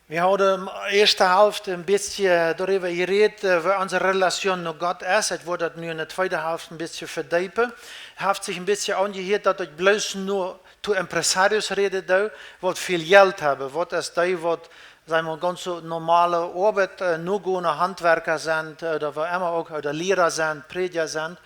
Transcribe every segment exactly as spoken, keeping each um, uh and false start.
Wir haben in der ersten Hälfte ein bisschen darüber geredet, äh, wie unsere Relation mit Gott ist. Ich wollte das nun in der zweiten Hälfte ein bisschen vertiefen. Haft sikj een bät aunjehieet, daut ekj bloos nu to empresarios räden doo, waut väl Jelt haben, waut es dee, waut, saj wie mol, gaunz soo normale Oabeit, äh, nogonen, Hauntwerkja sent, äh, ooda waut emma uk, ooda Liera sent, Prädja sent,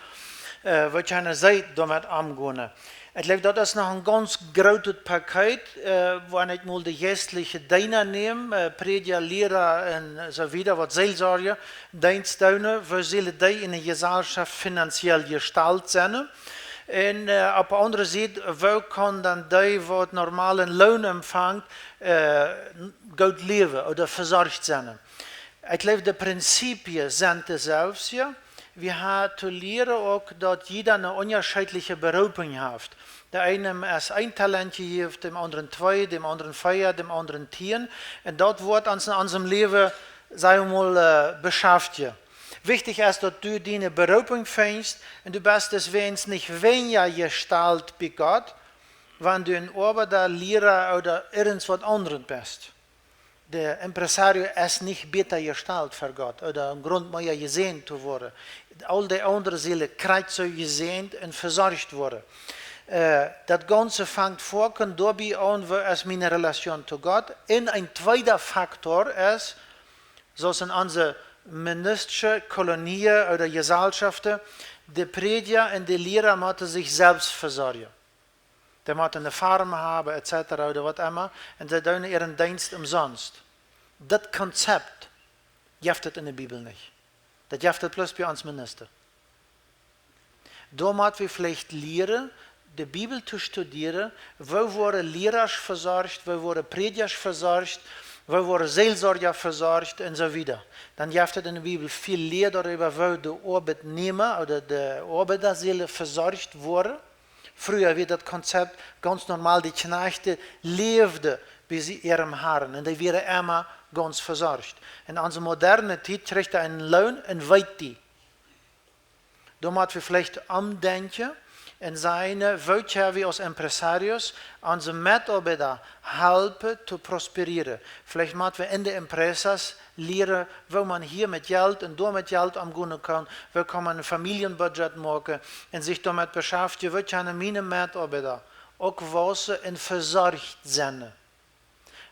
äh, waut kjennen see doamet omgonen. Ekj jleew, daut es noch een gaunz grootet Paket, äh, wan ekj mol de jeistliche Deena näm, äh, Prädja, Liera un soo wieda, waut Seelsorja, Deenst doonen, woo sellen dee enne Jesalschoft finanziell jestalt sennen. Un, äh, opp de aundre Sied, woo kaun dan dee, waut normalen Loon empfangt, äh, goot läwen ooda vesorcht sennen? Ekj jleew, de Prinzipien sent deselwje. Wie haben to lieren uk, daut jieda eene unjascheedliche Beroopunk haft. Däm eenen es een Talent jejäft, däm aundren twee, däm aundren vea, däm aundren tieen. Un daut woat ons en onsem Läwen, saj wie mol, äh, beschaftjen. Wichtich es, daut du diene Beroopunk finjst un du best deswäajen nich weinja jestalt bie Gott, wan du een Oabeida, Liera ooda irjent waut aundret best. De empresario es nich bäta jestalt fa Gott ooda een Grunt mea jesäajent to woaren. Aul dee aundre sellen krakjt soo jesäajent un vesorcht woaren. Äh, daut Gaunze fangt foaken doabie aun, woo es miene Relation to Gott. Un een tweeda Faktor es, soo aus en onse Mennoniten, Kolonien ooda Jesalschoften, de Prädja un de Liera motten sikj selfst vesorjen. Dee motten eene Farm haben, et cetera, ooda waut emma. Un see doonen äaren Deenst omsonst. Daut Konzept jeft et enne Bibel nich. Daut jeft et bloos bie ons Mennoniten. Doa mott wie veleicht lieren, de Bibel to studieren, woo woaren Liera vesorcht, woo woaren Prädja vesorcht, woo woaren Seelsorja vesorcht un soo wieda. Dan jeft et enne Bibel väl Lia doaräwa, woo de Oabeitnäma ooda de Oabeida sellen vesorcht woaren. Früher wia daut Konzept gaunz normal, de Kjnajchte läwden bie äarem Harn un dee wieren emma gaunz vesorcht. En onse moderne Tiet kjricht hee eenen Loon un weet dee. Doa mott wie veleicht omdenkjen un seenen, woo kjenn wie aus Empresarios onse Metoabeida halpen to prosperieren. Veleicht mott wie en de Empresas lieren, woo maun hia met Jelt un doa met Jelt omgonen kaun, woo kaun maun een Famieljenbudget moaken un sikj doamet beschaftjen, woo kjennen miene Metoabeida uk wausen un vesorcht sennen.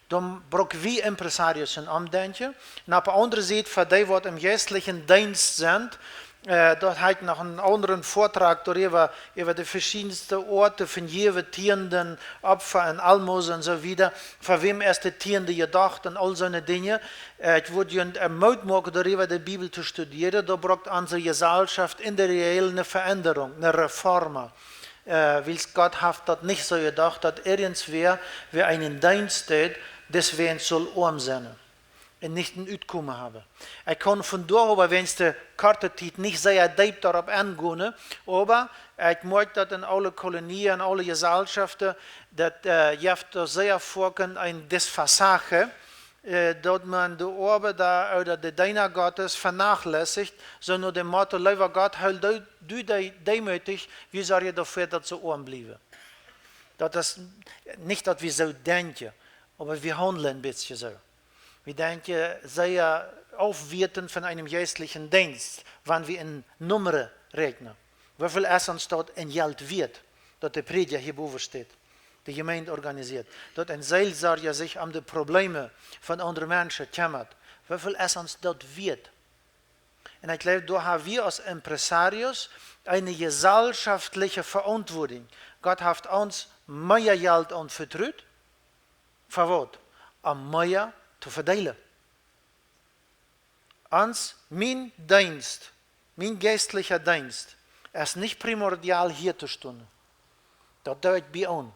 Dan bruck wie Empresarios een Omdenkjen. Un opp de aundre Sied, fa dee, waut em jeistlichen Deenst sent, äh, doa haud ekj noch eenen aundren Vortrag doaräwa, äwa de veschiedne Oaten von jäwen, Tienden, Opfa un Almosen un soo wieda. Fa wäm es de Tiende jedocht un aul soone Dinja. Äh, ekj wudd junt, äh, Moot moaken, doaräwa de Bibel to studieren. Doa brukt onse Jesalschoft en de Rejel eene Veränderung, eene Reforma. Äh, wiels Gott haft daut nich soo jedocht, daut irjentwäa, wäa eenen Deenst deit, deswäajen saul oam sennen un nich een Utkomen haben. Ekj kaun von doa, oba wäajen de korte Tiet nich sea deep doaropp engonen, oba ekj moakj daut en aule Kolonien, en aule Jesalschoften, daut, äh, jeft doa sea foaken een Desfasaje, äh, daut maun de Oabeida ooda de Deena Gottes vernachlässigt, soo no däm Motto: Leewa Gott, hool du, du dee deemootich, wie sorjen doafäa, daut see oam bliewen. Daut es nich, daut wie soo denkjen, oba wie haundlen een bät soo. Wie denkjen sea aufwäajen von eenen jeistlichen Deenst, wan wie en Nummern räakjnen. Woo väl es ons daut en Jelt wieet, daut de Prädja hia bowen steit, de Jemeent organisieet, daut een Seelsorja sikj om de Probleme von aundre Menschen kjemmat? Woo väl es ons daut wieet? Un ekj jleew, doa haben wie aus Empresarios eene jesalschoftliche Verantwortung. Gott haft ons mea Jelt aunvetrut. Fa waut? Om mea to vedeelen. Ons, mien Deenst, mien jeistlicha Deenst, es nich primordial hia to stonen. Daut doo ekj bie aun.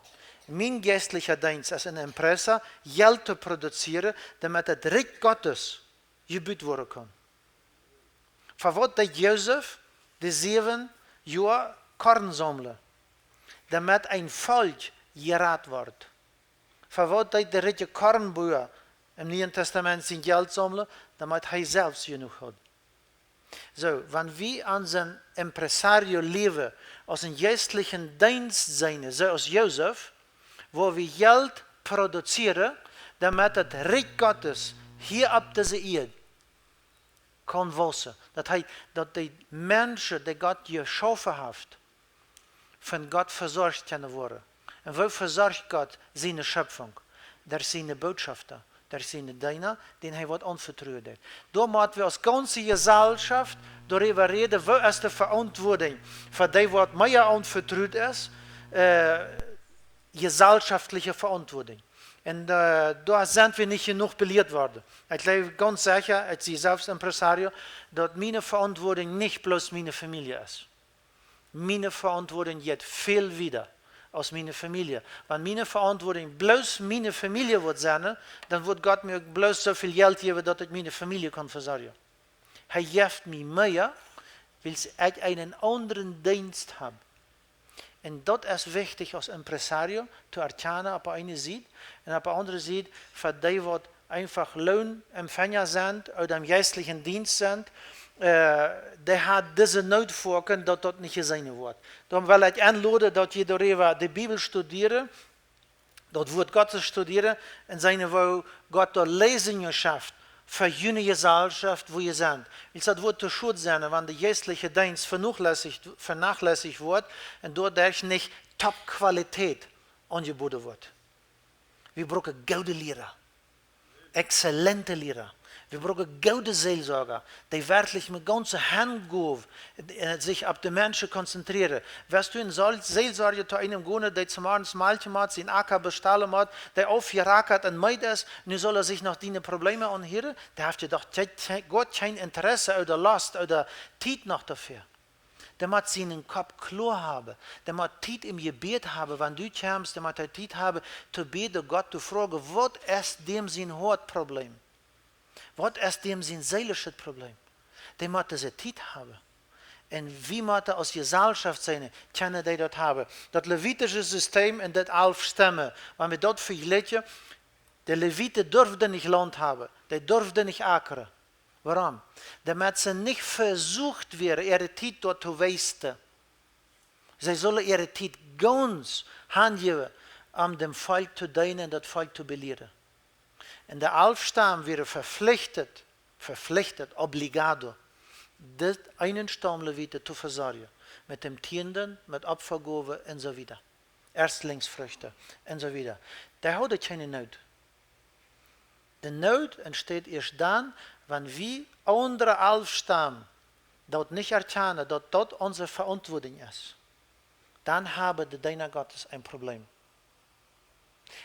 Mien jeistlicha Deenst es en empresa, Jelt to produzieren, doamet daut Rikj Gottes jebut woaren kaun. Fa waut deed Josef de säwen Joa Korn saumlen? Doamet een Volkj jerat wort. Fa waut deed de rikje Kornbua em Nieen Tastament sien Jelt saumlen? Doamet hee selfst jenuach haud. Soo, wan wie aun sien empresario Läwen aus een jeistlichen Deenst seenen, soo aus Josef, wua wie Jelt produzieren, Doamet daut Rikj Gottes hia opp dise Ieed kaun wausen. Daut hee, daut de Menschen, dee Gott jeschaufen haft, von Gott vesorcht kjennen woaren. Un woo vesorcht Gott siene Schöpfung? Derch siene Botschafta, derch siene Deena, dän hee waut aunvetruen deed. Doa mott wie aus gaunze Jesellschaft doaräwa räden, woo es de Veauntwuadunk fa dee, waut mea aunvetrut es, äh, jesellschaftliche Veauntwuadunk. Un äh, doa sent wie nich jenuach belieet worden. Ekj jleew gaunz secha, ekj sie selfst Empresario, daut miene Veauntwuadunk nich bloos miene Famielje es. Miene Veauntwuadunk jeit väl wieda aus miene Famielje. Wan miene Veauntwuadunk bloos miene Famielje wudd sennen, dan wudd Gott mie uk bloos soo väl Jelt jäwen, daut ekj miene Famielje kaun vesorjen. Hee jeft mie mea, wiels ekj eenen aundren Deenst hab. Un daut es wichtich aus Empresario to erkjanen opp eene Sied. Un opp de aundre Sied, fa dee, waut eenfach Loonempfänger sent ooda em jeistlichen Deenst sent, äh, dee haben dise Noot foaken, daut daut nich jeseenen woat. Dan well ekj enloden, daut jie doaräwa de Bibel studieren, daut Wuat Gottes studieren un seenen, woo Gott doa Läsungen schauft fa june Jesellschaft, wua jie sent. Wiels daut woat too schod sennen, wan de jeistliche Deenst venuachlässigt, venuachlässigt woat un doaderch nich Top-Qualität aunjeboden woat. Wie brucken goode Liera, exzellente Liera. Wie brucken goode Seelsorja, dee werkjlich met gaunze Hangow, äh, sikj opp de Menschen konzentrieren. Wan du een Seel-, Seelsorja to eenem gonen, dee zemorjes Malkj mott, sien Acka bestalen mott, dee aufjerakat un meed es, nu saul hee sikj noch diene Probleme aunhieren, dee haft je doch kje-, kje-, goa kjeen Interesse ooda Lost ooda Tiet noch doafäa. Dee mott sienen Kopp kloa haben. Dee mott Tiet em Jebäd haben, wan du kjemst, dee mott hee Tiet haben to bäden, Gott to froagen, waut es däm sien Hoatproblem? Waut es däm sien seelischet Problem? Dee mott dise Tiet haben. Un wie motten aus Jesellschaft sennen, kjennen dee daut haben. Daut levitische System en daut alf Stammen, wan wie daut vejlikjen, de Leviten durften nich Launt haben, dee durften nich akren. Wuarom? Doamet see nich vesucht wieren, äare Tiet doa to wasten. See sullen äare Tiet gaunz hanjäwen, om däm Volkj to deenen un daut Volkj to belieren. Un de alf Stam wieren veflicht, veflicht, obligado, dän eenen Staum Leviten to vesorjen, met däm Tieenden, met Opfagowen un soo wieda. Erstlingsfrucht un soo wieda. Dee hauden kjeene Noot. De Noot entsteit ieescht dan, wan wie aundre alf Stam daut nich erkjanen, daut daut onse Veauntwuadunk es. Dan haben de Deena Gottes een Problem.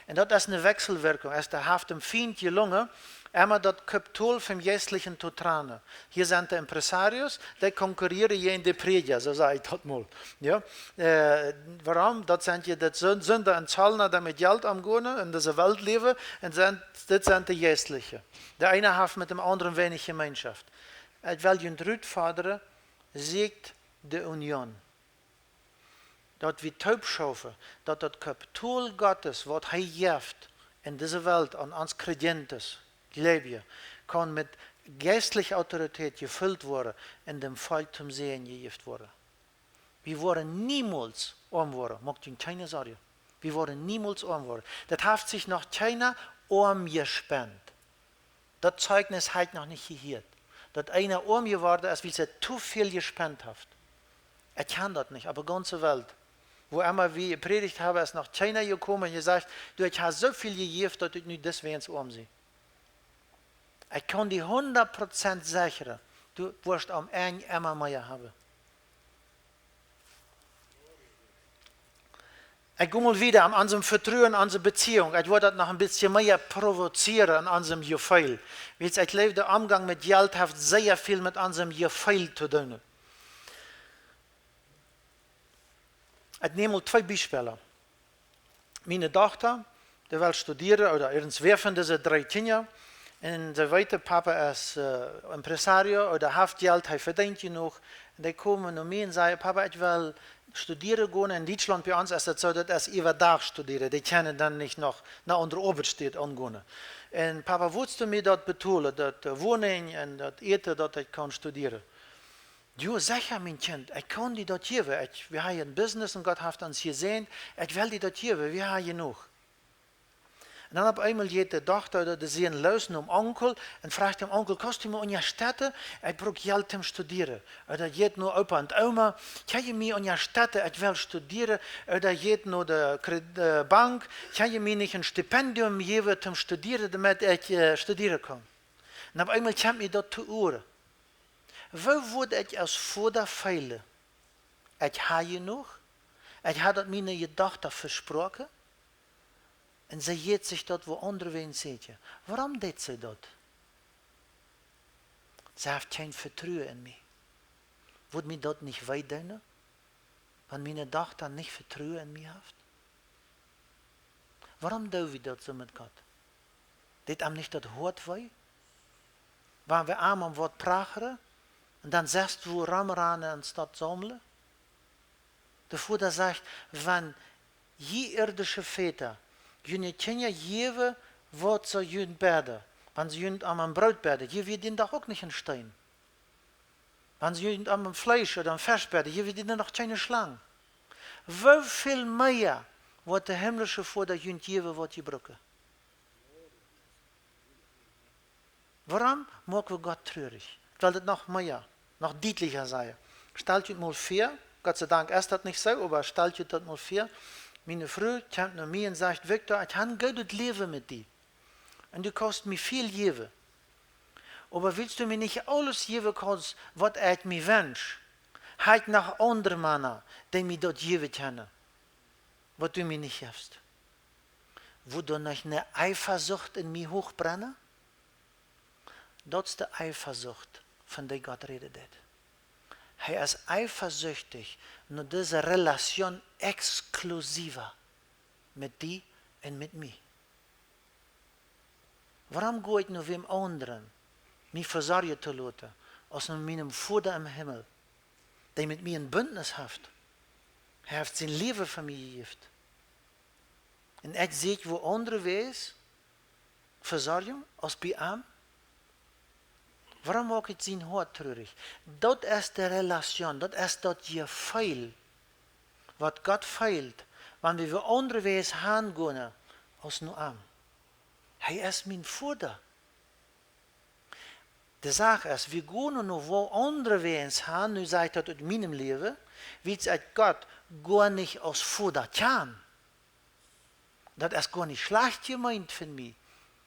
Un daut es eene Wechselwirkung. Es de, haft däm Fient jelungen, emma daut Kapitol vom Jeistlichen to trannen. Hia sent de Empresarios, dee konkurrieren jäajen de Prädja, soo saj ekj daut mol. Jo? Äh, wuarom? Daut sent je, daut sent Sinda un Zollna, dee met Jelt omgonen, en dise Welt läwen, un sent, dit sent de Jeistliche. De eene haft met däm aundren weinich Jemeenschoft. Ekj well junt rutfodren, sieekjt de Union. Daut wie toopschaufen, daut daut Kapitol Gottes, waut hee jeft en dise Welt aun ons Creyentes, Jleewje, kaun met jeistliche Autorität jefelt woaren un däm Volkj toom Säajen jejäft woaren. Wie woaren niemols oam woaren, moakt junt kjeene Sorjen. Wie woaren niemols oam woaren. Daut haft sikj noch kjeena oam jespent. Daut Zeichnis hab ekj noch nich jehieet. Daut eena oam jeworden es, wiels hee too väl jespent haft. Ekj kjan daut nich, opp de gaunze Welt. Wua emma wie jeprädicht haben, es noch kjeena jekomen un jesajcht: „Du, ekj hab soo väl jejäft, daut ekj nu deswäajen oam sie.“ Ekj kaun die hundat Prozent sechre, du woascht aum Enj emma mea haben. Ekj go mol wieda aun onsem Vetruen, onse Beziehung. Ekj wudd daut noch een bät mea provozieren aun onsem Jefeel. Wiels ekj jleew, de Omgang met Jelt haft sea väl met onsem Jefeel to doonen. Ekj näm mol twee Biespels. Miene Dochta, dee well studieren, ooda irjentwäa von dise dree Kjinja. Un see weeten, Papa es, äh, Empresario, ooda haft Jelt, hee vedeent jenuach. Un dee komen no mie un sajen: „Papa, ekj well studieren gonen en Dietschlaunt.“ Bie ons es daut soo, daut es äwadach studieren. Dee kjennen dan nich noch no aundre Oabeitsstäd aungonen. Un: „Papa, wurscht du mie daut betolen, daut, äh, Wonen un daut Äten, daut ekj kaun studieren?“ „Jo, secha, mien Kjint, ekj kaun die daut jäwen. Ekj, wie haben een Business un Gott haft ons jesäajent. Ekj well die daut jäwen, wie haben jenuach.“ Dan opp eemol jeit de Dochta ooda de Sän loos nom Onkel un frajcht dän Onkel: "Kaust du mie unjastetten? Ekj bruck Jelt toom studieren." Ooda jeit no Opa un Oma: "Kaust du mie unjastetten? Ekj well studieren." Ooda jeit no de Kre-, de Bank: "Kaust du mie nich een Stipendium jäwen toom studieren, doamet ekj, äh, studieren kaun?" Un opp eemol kjemt mie daut to Oaren: Woo wudd ekj aus Voda feelen? Ekj hab jenuach. Ekj hab daut miene Dochta vesproaken. Un see jeit sikj daut woo aundre wäajen secha. Wuarom deit see daut? See haft kjeen Vetruen en mie. Wudd mie daut nich wee doonen, wan miene Dochta nich Vetruen en mie haft? Wuarom doo wie daut soo met Gott? Deit am nich daut Hoat wee, wan wie am om waut prachren un dan sest woo romranen un staut saumlen? De Voda sajcht: "Wan jie irdische Väta june Kjinja jäwen, waut see junt bäden, wan see junt om een Broot bäden, jäw jie dän doch uk nich een Steen. Wan see junt om een Fleesch ooda een Fesch bäden, jäw jie dän doch kjeene Schlang. Woo väl mea woat de himlische Voda junt jäwen, waut jie brucken?" Wuarom moak wie Gott trurich? Ekj well daut noch mea, noch dietlicha sajen. Stalt junt mol väa, Gott sei Dank es daut nich soo, oba stalt junt daut mol väa: Miene Fru kjemt no mie un sajcht: "Viktor, ekj hab een goodet Läwen met die. Un du kaust mie väl jäwen. Oba wiels du mie nich aules jäwen kaust, waut ekj mie wensch, hab ekj noch aundre Mana, dee mie daut jäwen kjennen, waut du mie nich jefst." Wudd doa nich eene Eifasucht en mie huach brennen? Daut es de Eifasucht, von dee Gott räden deit. Hee es eifasuchtich no dise Relation exclusiva met die un met mie. Wuarom go ekj no wäm aundren, mie vesorjen to loten, aus no mienem Voda em Himmel, dee met mie een Bündnis haft? Hee haft sien Läwen fa mie jejäft. Un ekj sieekj woo aundre wäajen Vesorjunk aus bie am? Wuarom moak ekj sien Hoat trurich? Daut es de Relation, daut es daut Jefeel, waut Gott feelt, wan wie woo aundre wäajen hangonen aus no am. Hee es mien Voda. De Sach es, wie gonen no woo aundre wäajen han, nu saj ekj daut ut mienem Läwen, wiels ekj Gott goanich aus Voda kjan. Daut es goanich schlajcht jemeent von mie.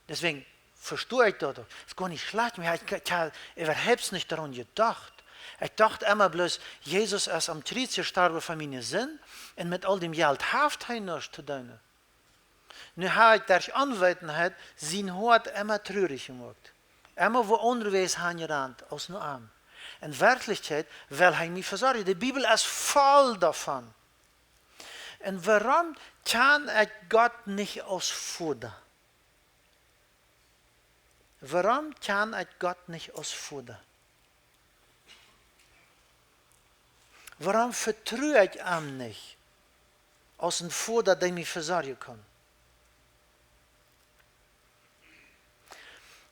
Deswäajen vesto ekj daut uk. Es goanich schlajcht, oba ekj, ekj hab äwahaupt nich doaraun jedocht. Ekj docht emma bloos, Jesus es aum Kjriez jestorwen fa miene Sind un met aul däm Jelt haft hee nuscht to doonen. Nu hab ekj derch Onwetenheit sien Hoat emma trurich jemoakt. Emma woo aundre wäajen hanjerant aus no am. En Werkjlichkjeit well hee mie vesorjen. De Bibel es voll doavon. Un wuarom kjan ekj Gott nich aus Voda? Wuarom kjan ekj Gott nich aus Voda? Wuarom vetru ekj am nich aus een Voda, dee mie vesorjen kaun?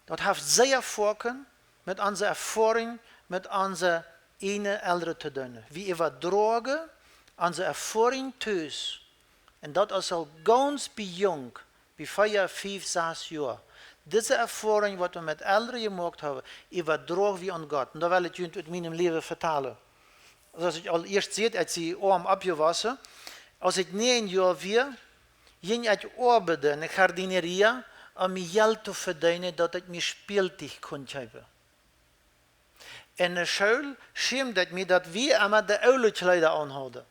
Daut haft sea foaken met onse Erfoarunk met onse ieejne Elren to doonen. Wie äwadroagen onse Erfoarunk tus, un daut es aul gaunz bie junk, bie vea, fief, sas Joa. Dise Erfoarunk, waut wie met Elren jemoakt haben, äwadroag wie aun Gott. Un doa well ekj junt ut mienem Läwen vetalen. Soo aus ekj aul ieescht säd, ekj sie oam oppjewossen. Aus ekj näajen Joa wia, jinkj ekj oabeiden en de jardinería, om mie Jelt to vedeenen, daut ekj mie Spältich kunn kjeepen. En de School schämd ekj mie, daut wie emma de oole Kjleeda aunhauden.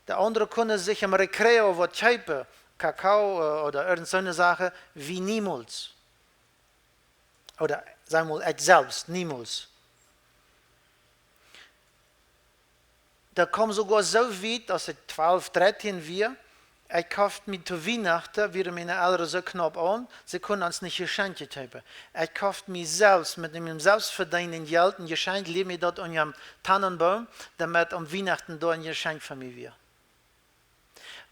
De aundre kunnen sikj em Recreo waut kjeepen, Kakao, äh, ooda irjent soone Sachen, wie niemols. Ooda, saj mol, ekj selfst, niemols. Daut kjeem soogoa soo wiet, aus ekj twalf, dartieen wia, ekj koft mie to Wienachten, wieren miene Elren soo knaup aun, see kunnen ons nich Jeschenkje kjeepen. Ekj koft mie selfst met mien selfstvedeenden Jelt een Jeschenkj, läd mie daut unjam Tannenboom, doamet aun Wienachten doa een Jeschenkj fa mie wia.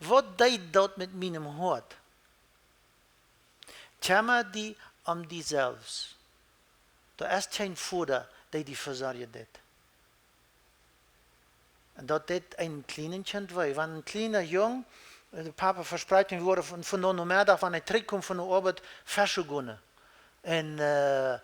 Waut deed daut met mienem Hoat? Kjemma die om die selfst. Doa es kjeen Voda, dee die vesorjen deit. Un daut deit een kjlienet Kjint wee. Wan een kjliena Jung De Papa vesprakjt mie, wie woaren von, von Nomeddach, wan ekj trigjkom von de Oabeit, feschen gonen. Un äh,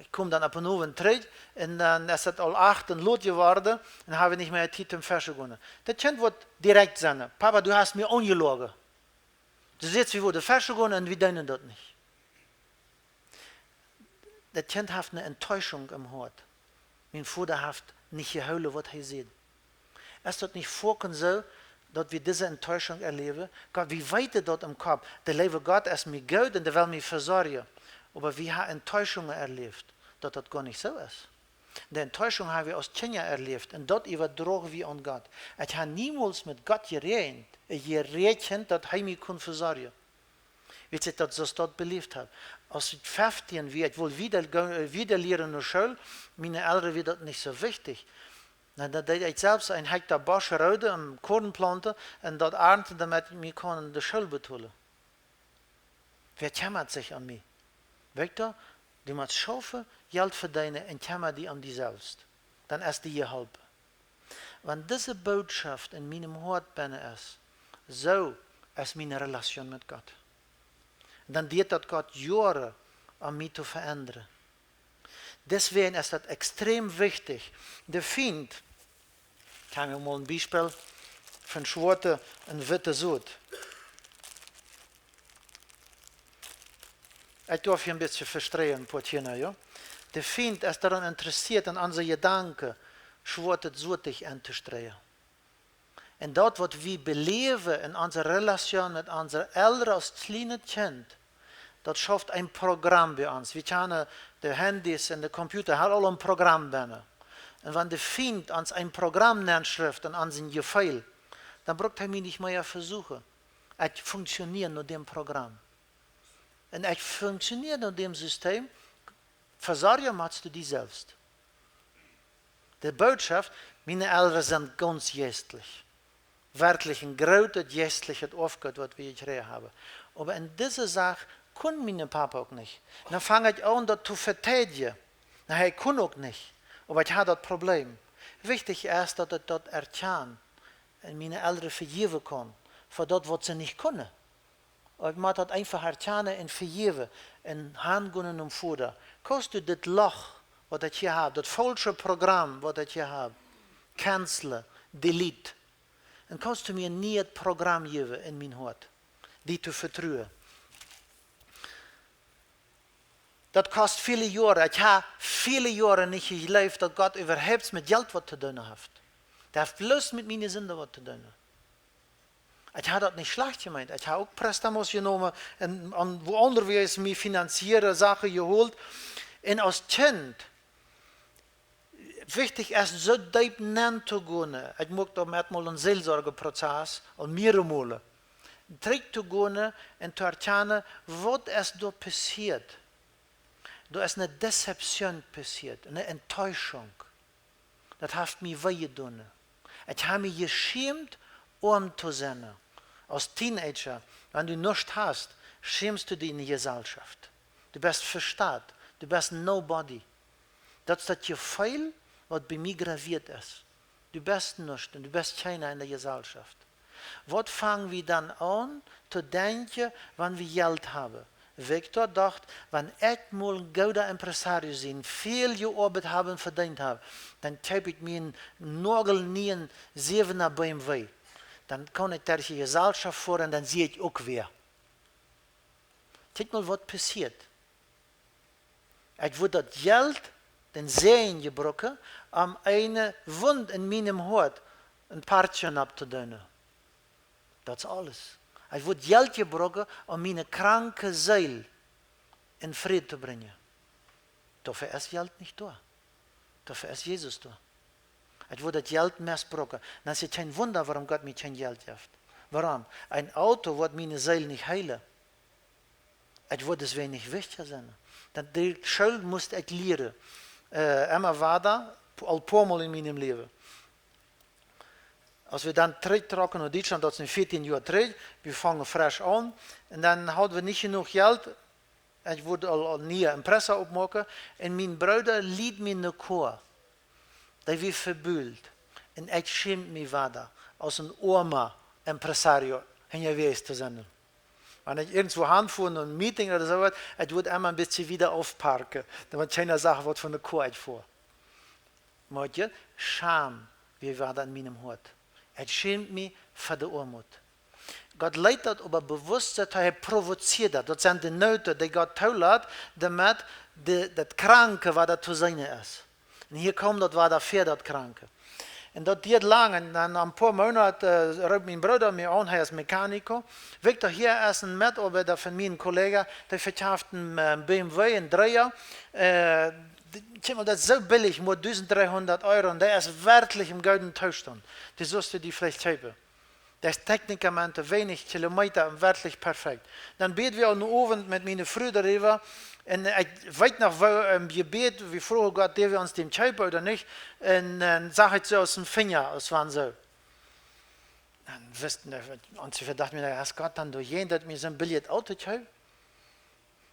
ekj kom dan opp een Owent trigj un dan es et aul acht un lot jeworden un hab nich mea Tiet toom feschen gonen. Daut Kjint woat direkt sajen: "Papa, du hast mie aunjeloagen. Du sajchst, wie woaren feschen gonen un wie doonen daut nich." Daut Kjint haft eene Enttäuschung em Hoat. Mien Voda haft nich jehoolen, waut hee säd. Es daut nich foaken soo, daut wie dise Enttäuschung erläwen? Gott, wie weeten daut em Kopp, de leewe Gott es mie goot un dee well mie vesorjen. Oba wie haben Enttäuschungen erläft, daut daut goa nich soo es. De Enttäuschung haben wie aus Kjinja erläft un daut äwadroagen wie aun Gott. Ekj hab niemols met Gott jeräakjent, äh, jeräakjent, daut hee mie kunn vesorjen. Wiels ekj daut soo stoakj beläft hab. Aus ekj feftieen wia, ekj wull wieda go-, äh, wieda lieren no School, miene Elren wia daut nich soo wichtich. Na, dan deed ekj selfst een Hekjta Bosch rooden un Koaren plaunten un daut arnten, doamet ekj mie kunn de School betolen. Wäa kjemmat sikj om mie? Viktor, du motst schaufen, Jelt vedeenen un kjemma die om die selfst. Dan es die jeholpen. Wan dise Bootschoft en mienem Hoat bennen es, soo es miene Relation met Gott. Dan diet daut Gott Joaren, om mie to veendren. Deswäajen es daut extrem wichtich. De Fient, ekj hab mol een Biespel von schwoate un witte Sot. Ekj doaf hia een bät vestreien, Putina, jo? De Fient es doaraun interessieet, en onse Jedanken schwoatet Sot enn to streien. Un daut, waut wie beläwen en onse Relation met onse Elren aus kjlienet Kjint, daut schauft een Program bie ons. Wie kjanen de Handys un de Computer, haben aul een Program bennen. Un wan de Fient ons een Program nenschrift en onse Jefeelen, dan brukt hee mie nich mea vesuchen. Ekj funktionier no däm Program. Un ekj funktionier no däm System. Vesorjen motst du die selfst. De Bootschoft, miene Elren sent gaunz jeistlich. Werkjlich een grootet jeistlichet Oppgoot, waut wie jekjräajen haben. Oba en dise Sach kunn mien Papa uk nich. Dan funk ekj aun, daut to vedeidjen. Na, hee kunn uk nich. Oba ekj hab daut Problem. Wichtich es, daut ekj daut erkjan un miene Elren vejäwen kaun fa daut, waut see nich kunnen. Ekj mott daut eefach erkjanen un vejäwen un hangonen nom Voda. Kaust du dit Loch, waut ekj hia hab, daut faulsche Program, waut ekj hia hab, cancelen, delete. Un kaust du mie een nieet Program jäwen en mien Hoat, die to vetruen. Daut kost väle Joaren. Ekj hab väle Joaren nich jejleeft, daut Gott äwahaupt met Jelt waut to doonen haft. Dee haft bloos met miene Sinden waut to doonen. Ekj hab daut nich schlajcht jemeent. Ekj hab uk préstamos jenomen un aun, wua aundre wie es mie finanzieren, Sachen jeholt. Un aus Kjint, wichtich es, soo deep nenn to gonen. Ekj muak doamet mol een Seelsorgeprozess, aul mearere Mol. Trigj to gonen un to erkjanen, waut es doa passieet. Doa es eene Deception passieet, eene Enttäuschung. Daut haft mie wee jedonen. Ekj hab mie jeschämt, oam to sennen. Aus Teenager, wan du nuscht hast, schämst du die en de Jeselschoft. Du best vestaut, du best nobody. Daut es daut Jefeel, waut bie mie gravieet es. Du best nuscht un du best kjeena en de Jeselschoft. Waut fang wie dan aun to denkjen, wan wie Jelt haben? Viktor docht, wan ekj mol een gooda empresario sie, väl jeoabeit hab un vedeent hab, dan kjeep ekj mie een noagelnieen säwena B M W. Dan kaun ekj derch de Jeselschoft foaren, dan sie ekj uk wäa. Kjikj mol, waut passieet. Ekj wudd daut Jelt, dän Säajen jebruken, om eene Wund en mienem Hoat een Partje opptodoonen. Daut es aules. Ekj wudd Jelt jebruken, om miene kranke Seel en Fräd to brinjen. Doafäa es Jelt nich doa. Doafäa es Jesus doa. Ekj wudd daut Jelt mestbruken. Dan es et kjeen Wunda, wuarom Gott mie kjeen Jelt jeft. Wuarom? Een Auto woat miene Seel nich heelen. Ekj wudd daut weinich wichtja sennen. Dan de School must ekj lieren. Äh, emma wada, aul poamol en mienem Läwen. Aus wie dan trigjtrocken no Dietschlaunt, daut es nu vieetieen Joa trigj, wie fungen fresch aun. Un dan hauden wie nich jenuach Jelt. Ekj wudd aul, aul niee Empresa oppmoaken. Un mien Brooda lieed mie no Koa. Dee wia vebult. Un ekj schämd mie wada, aus een oama empresario Hinjawäajes to sennen. Wan ekj irjentwua hanfoa, no een Meeting ooda soo waut, ekj wudd emma een bät wieda aufparken, daut kjeena sach, waut fa eene Koa ekj foa. Moakt jie, Scham wia wada en mienem Hoat. Ekj schämd mie fa de Oamut. Gott leet daut oba bewusst, daut hee provozieet daut. Daut sent de Nooten, dee Gott toolat, doamet de, daut Kranke wada to seenen es. Un hia kjemt daut wada väa, daut Kranke. Un daut dieed lang. Un dan no een poa Moonat, äh, roopt mien Brooda mie aun, hee es Mechaniko. Victor, hia es een Metoabeida von mienen Kollega, dee vekjeft een, äh, B M W, een Dreeja. Äh, de-, kjikj mol, daut es soo billich, mau dusent dreehundat Euro. Un dee es werkjlich em gooden Toostaunt. Dee sullst du die veleicht kjeepen. Daut es technicamente weinich Kilometa un werkjlich perfekt. Dan bäd wie aum Owent met miene Fru doaräwa. Un ekj weet noch, woo, ähm, jebäd, wie froagen Gott, dee wie ons dän kjeepen ooda nich. Un, äh, sach ekj soo aus een Finja, aus wan soo. Dan wisten wie, ons vedocht mie, es Gott dan doajäajen, daut mie soon biljet Auto kjeept?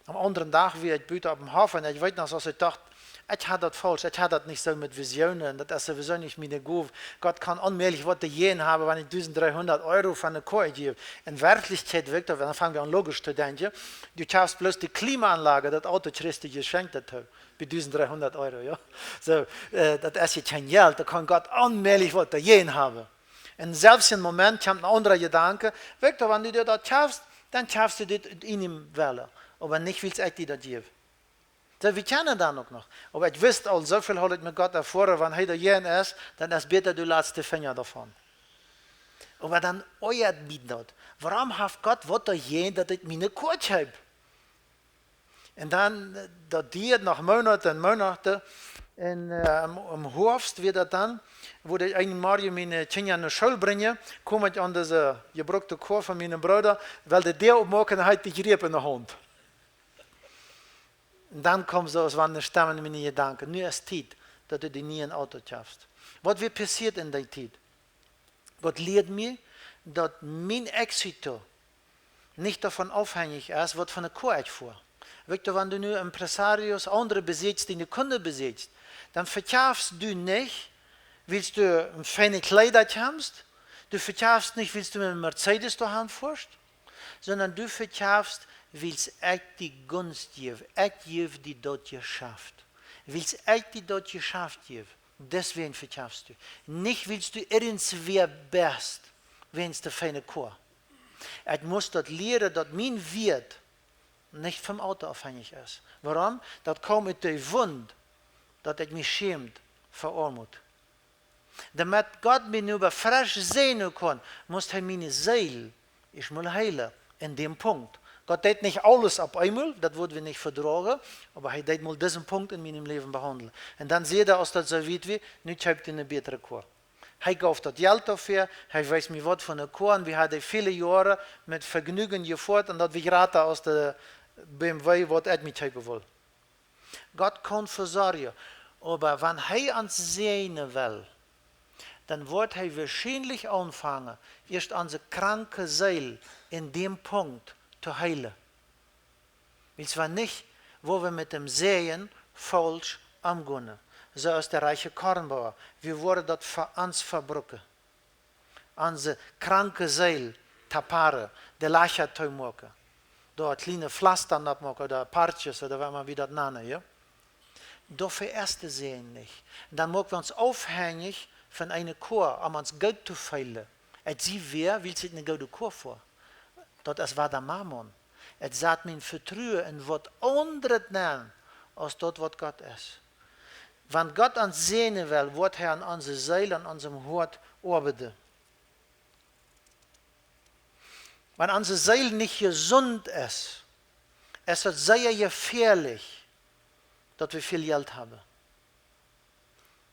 Aum aundren Dach wia ekj buten oppem Hoff un ekj weet noch, aus ekj docht, ekj haud daut faulsch, ekj haud daut nich soo met Visionen, daut es sowieso nich miene Gow. Gott kaun onmäajlich waut doajäajen haben, wan ekj dusent dreehundat Euro fa eene Koa jäw. En Werkjlichkjeit, Victor, dan fang wie aun logisch to denkjen, du kjeefst bloos de Klimaanlage, daut Auto kjrichst du jeschenkjt, daut, bie dusent dreehundat Euro, jo. Soo, äh, daut es je kjeen Jelt, doa kaun Gott onmäajlich waut doajäajen haben. Un selfst em Moment kjemt een aundra Jedanke, Victor, wan du die daut kjeefst, dan kjeefst du dit ut ieejnen Wellen, oba nich wiels ekj die daut jäw. Soo, wie kjennen dan uk noch. Oba ekj wist aul, soo väl haud ekj met Gott erfoaren, wan hee doajäajen es, dan es bäta, du latst de Finja doavon. Oba dan oajat mie daut. Wuarom haft Gott waut doajäajen, daut ekj miene Koa kjeep? Un dan, äh, daut dieed noch Moonate un Moonate. Un, äh, em, em Hoafst wia daut dan, wua ekj eenen Morjen miene Kjinja no School brinjen, kjeem ekj aun dise jebruckte Koa von mienen Brooda, well de Däa oppmoaken, hee haud de Jrieep en de Haunt. Un dan kjeem soo aus wan eene Stemm en miene Jedanken: Nu es Tiet, daut du die een nieet Auto kjeefst. Waut wia passieet en dee Tiet? Gott lieet mie, daut mien Éxito nich doavon aufhenjich es, waut fa eene Koa ekj foa. Weetst du, wan du nu Empresarios, aundre besieekjst, diene Kunden besieekjst, dan vekjeefst du nich, wiels du en feine Kjleeda hast, du vekjeefst nich, wiels du met een Mercedes doahan foascht, sonda du vekjeefst, wiels ekj die Gunst jäw, ekj jäw die daut Jeschaft. Wiels ekj die daut Jeschaft jäw, deswäajen vekjeefst du. Nich, wiels du irjentwäa best, wäajens de feine Koa. Ekj must daut lieren, daut mien Wieet nich vom Auto aufhenjich es. Wuarom? Daut kjeem ut de Wund, daut ekj mie schämd fa Oamut. Doamet Gott mie nu oba fresch säajnen kunn, must hee miene Seel ieescht mol heelen en däm Punkt. Gott deed nich aules opp eemol, daut wudd wie nich vedroagen, oba hee deed mol disen Punkt en mienem Läwen behaundlen. Un dan säd hee, aus daut soo wiet wia, nu kjeep die eene bätre Koa. Hee jeef daut Jelt doafäa, hee wees mie waut fa eene Koa, un wie hauden väle Joaren met Vejnäajen jefoaren, un daut wia jrata aus de B M W, waut ekj mie kjeepen wull. Gott kaun vesorjen, oba wan hee ons säajnen well, dan woat hee woarschienlich aunfangen, ieescht onse kranke Seel en däm Punkt to heelen. Wiels wan nich, woa wie met däm Säajen faulsch omgonen. Soo aus de rieekje Kornboa, wie woaren daut fa ons vebrucken. Onse kranke Seel taparen, de Lajcha toomoaken, doa kjliene Flastren oppmoaken, ooda Parches, ooda waut emma wie daut nanen, jo? Doafäa es de Säajen nich. Un dan moak wie ons aufhenjich von eene Koa, om ons goot to feelen. Ekj sie wäa, wiels ekj eene goode Koa foa. Daut es wada Mammon. Ekj sat mien Vetruen en waut aundret nenn, aus daut, waut Gott es. Wan Gott ons säajnen well, woat hee aun onse Seel, aun onsem Hoat oabeiden. Wan onse Seel nich jesunt es, es et sea jefäalich, daut wie väl Jelt haben.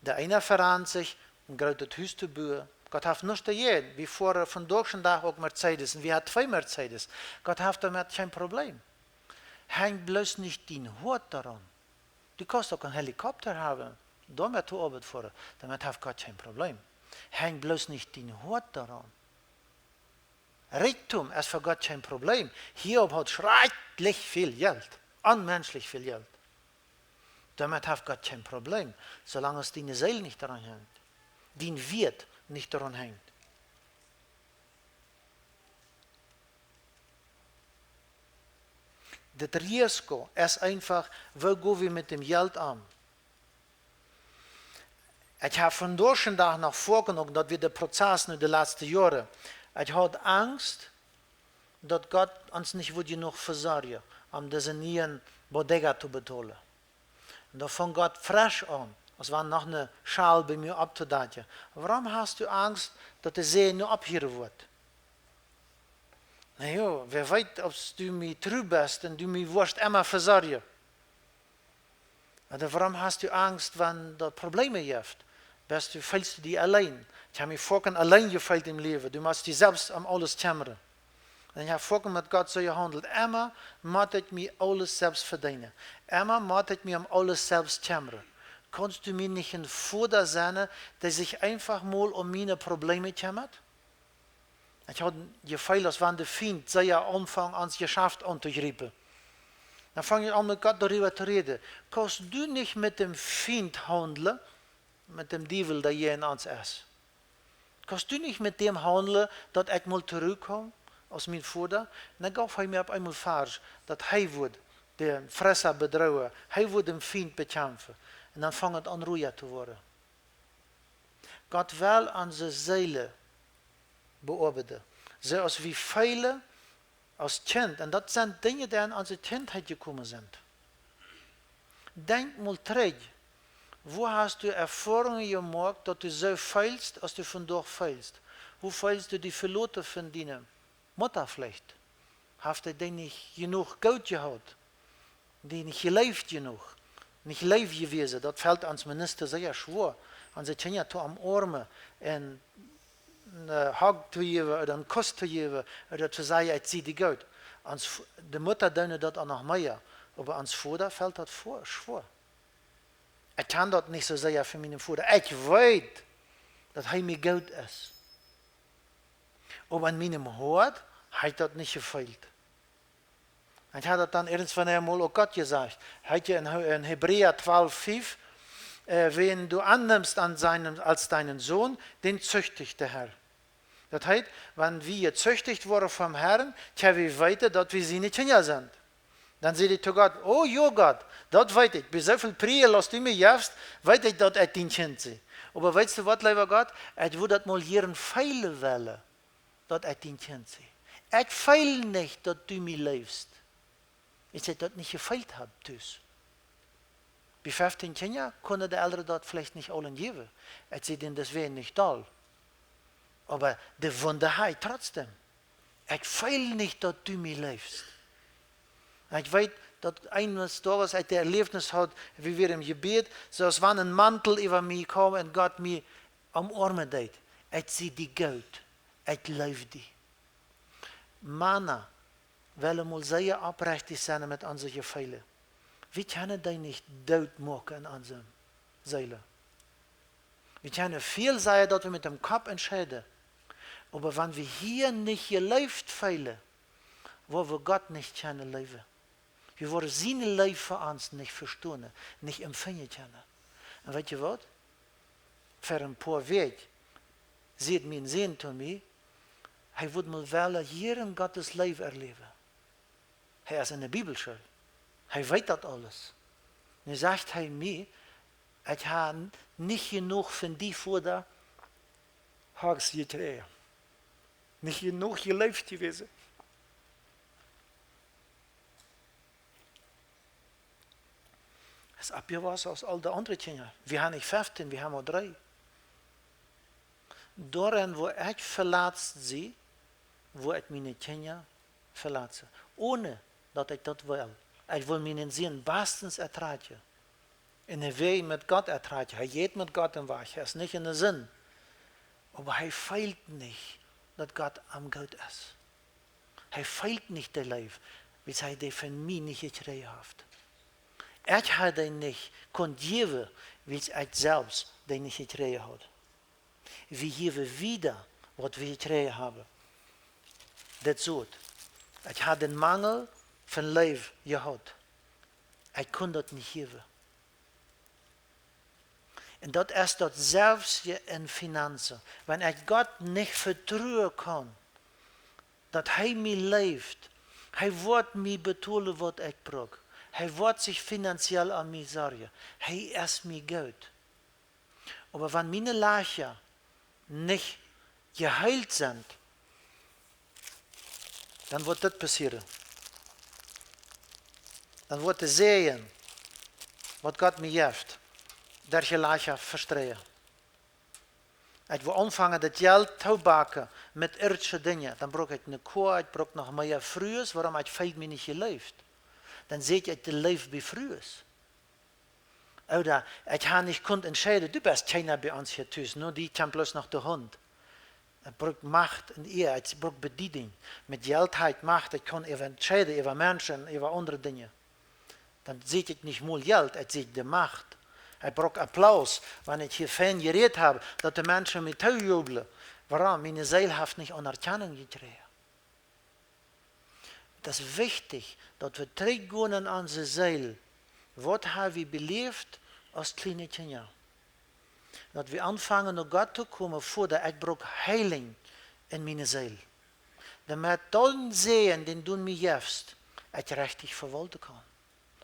De eena verant sikj, een grootet Hus to buen. Gott haft nuscht doajäajen. Wie foaren vondoag dän Dach uk Mercedes. Un wie haben twee Mercedes. Gott haft doamet kjeen Problem. Henj bloos nich dien Hoat doaraun. Du kaust uk een Helikopter haben, doamet to Oabeit foaren. Doamet haft Gott kjeen Problem. Henj bloos nich dien Hoat doaraun. Rikjdom es fa Gott kjeen Problem. Hiob haud schrakjlich väl Jelt. Onmenschlich väl Jelt. Doamet haft Gott kjeen Problem, soo lang aus diene Seel nich doaraun henjt. Dien Wieet nich doaraun henjt. Daut Risiko es eenfach, woo go wie met däm Jelt om? Ekj hab vondoag dän Dach noch foaken, uk daut wia de Prozess nu de latste Joaren. Ekj haud Angst, daut Gott ons nich wudd jenuach vesorjen, om dise niee Bodega to betolen. Un dan funk Gott fresch aun, aus wan noch ne Schal bie mie opptodakjen. Wuarom hast du Angst, daut de See nu opphieren woat? Na jo, wäa weet, aus du mie tru best un du mie woascht emma vesorjen. Ooda wuarom hast du Angst, wan daut Probleme jeft? Best du, feelst du die auleen? Ekj hab mie foaken auleen jefeelt em Läwen. Du motst die selfst om aules kjemmren. Un ekj hab foaken met Gott soo jehaundelt: Emma mott ekj mie aules selfst vedeenen. Emma mott ekj mie om aules selfst kjemmren. Kaunst du mie nich een Voda sennen, dee sikj eenfach mol om miene Probleme kjemmat? Ekj haud een Jefeel, aus wan de Fient sea aunfunk, ons Jeschaft auntojriepen. Dan funk ekj aun, met Gott doaräwa to räden: Kaust du nich met däm Fient haundlen, met däm Diewel, dee hia en ons es? Kaust du nich met däm haundlen, daut ekj mol trigj kom aus mien Voda? Un dan jeef hee mie opp eemol Varsch, daut hee wudd dän Fresser bedroagen, hee wudd dän Fient bekjamfen. Un dan funk et aun, ruja to woaren. Gott well onse Seelen beoabeiden, soo aus wie feelen aus Kjint. Un daut sent Dinja, dee en onse Kjintheit jekomen sent. Denkj mol trigj, woo hast du Erfoarungen jemoakt, daut du soo feelst, aus du vondoag feelst? Woo feelst du die veloten von diene Mutta veleicht? Haft dee die nich jenuach goot jehaut? Die nich jeleeft jenuach? Nich leef jewäsen? Daut felt ons Minister sea schwoa, onse Kjinja to omoarmen un een Hug to jäwen ooda een Kuss to jäwen ooda to sajen: Ekj sie die goot. Ons V-, de Mutta doonen daut uk noch mea, oba ons Voda felt daut schwoa. Ekj kaun daut nich soo sajen fa mienen Voda. Ekj weet, daut hee mie goot es. Oba en mienem Hoat hab ekj daut nich jefeelt. Ekj haud daut dan irjentwanea mol uk Gott jesajcht. Hee haud en He-, en Hebräa twalf fief: Wen du annimmst an seinen, als deinen Sohn, den züchtigt der Herr. Daut heet, wan wie jezüchticht woaren vom Herrn, kjenn wie weeten, daut wie siene Kjinja sent. Dan säd ekj to Gott: O jo, Gott, daut weet ekj. Bie soo väl Präajel aus du mie jefst, weet ekj, daut ekj dien Kjint sie. Oba weetst du waut, leewa Gott? Ekj wudd daut mol jieren feelen wellen, daut ekj dien Kjint sie. Ekj feel nich, daut du mie leefst, wiels ekj daut nich jefeelt hab tus. Bie feftieen Kjinja kunnen de Elren daut veleicht nich aule jäwen. Ekj sie dän deswäajen nich doll. Oba de Wund hab ekj trotzdäm. Ekj feel nich, daut du mie leefst. Un ekj weet, daut eenes Doages ekj daut Erläwnis haud, wie wieren em Jebäd, soo aus wan een Mantel äwa mie kjeem un Gott mie omoarmen deed. Ekj sie die goot. Ekj leew die. Mana, well wie mol sea oprechtich sennen met onse Jefeelen. Wie kjennen dee nich doot moaken en onse Seelen. Wie kjennen väl sajen, daut wie met däm Kopp entscheiden. Oba wan wie hia nich jeleeft feelen, woa wie Gott nich kjennen leewen. Wie woaren siene Leew fa ons nich vestonen, nich empfinjen kjennen. Un weetst du waut? Ver een poa Wäakj säd mien Sän to mie, hee wudd mol wellen hia Gottes Leew erläwen. Hee es en de Bibelschool. Hee weet daut aules. Nu sajcht hee mie: Ekj hab nich jenuach von die Voda Hugs jekjräajen. Nich jenuach jeleeft jewast. Es oppjewossen aus aul de aundre Kjinja. Wie haben nich feftieen, wie haben mau dree. Doaraun, woo ekj veletzt sie, woa ekj miene Kjinja veletze. Onen daut ekj daut well. Ekj well mienen Sän bestens ertrakjen. Un hee well met Gott ertrakjen. Hee jeit met Gott em Wajch. Hee es nich en de Sind. Oba hee feelt nich, daut Gott am goot es. Hee feelt nich de Leew, wiels hee dee von mie nich jekjräajen haft. Ekj hab dee nich kunt jäwen, wiels ekj selfst dee nich jekjräajen haud. Wie jäwen wieda, waut wie jekjräajen haben. Daut sajcht, ekj hab dän Mangel von Leew jehaut. Ekj kunn daut nich jäwen. Un daut es daut selwje en Finanzen. Wan ekj Gott nich vetruen kaun, daut hee mie leeft, Hee woat mie betolen, waut ekj bruck. Hee woat sikj finanziell om mie sorjen. Hee es mie goot. Oba wan miene Lajcha nich jeheelt sent, dan woat dit passieren. Dan woat de Säajen, waut Gott mie jeft, derch de Lajcha vestreien. Ekj woa aunfangen, daut Jelt to backen met irdische Dinja. Dan bruck ekj ne Koa, ekj bruck noch mea Frues, wuarom? Ekj feel mie nich jeleeft. Dan säkj ekj de Leew bie Frues. Ooda ekj ha nich kunt entscheiden, du best kjeena bie ons hia tus, nu, die kjemt bloos noch de Hunt. Ekj bruck Macht un Ea, ekj bruck Bediedinj. Met Jelt ha ekj Macht, ekj kaun äwa entscheiden, äwa Menschen, äwa aundre Dinja. Dan säkj ekj nich mol Jelt, ekj säkj de Macht. Ekj bruck Applaus, wan ekj hia fein jerät hab, daut de Menschen mie toojublen. Wuarom? Miene Seel haft nich Aunerkjanunk jekjräajen. Daut es wichtich, daut wie trigjgonen aun onse Seel. Waut ha wie beläft aus kjliene Kjinja? Daut wie aunfangen, no Gott to komen, Voda, ekj bruck Heelinj en miene Seel. Doamet dän Säajen, dän du mie jefst, ekj rechtich vewaulten kaun.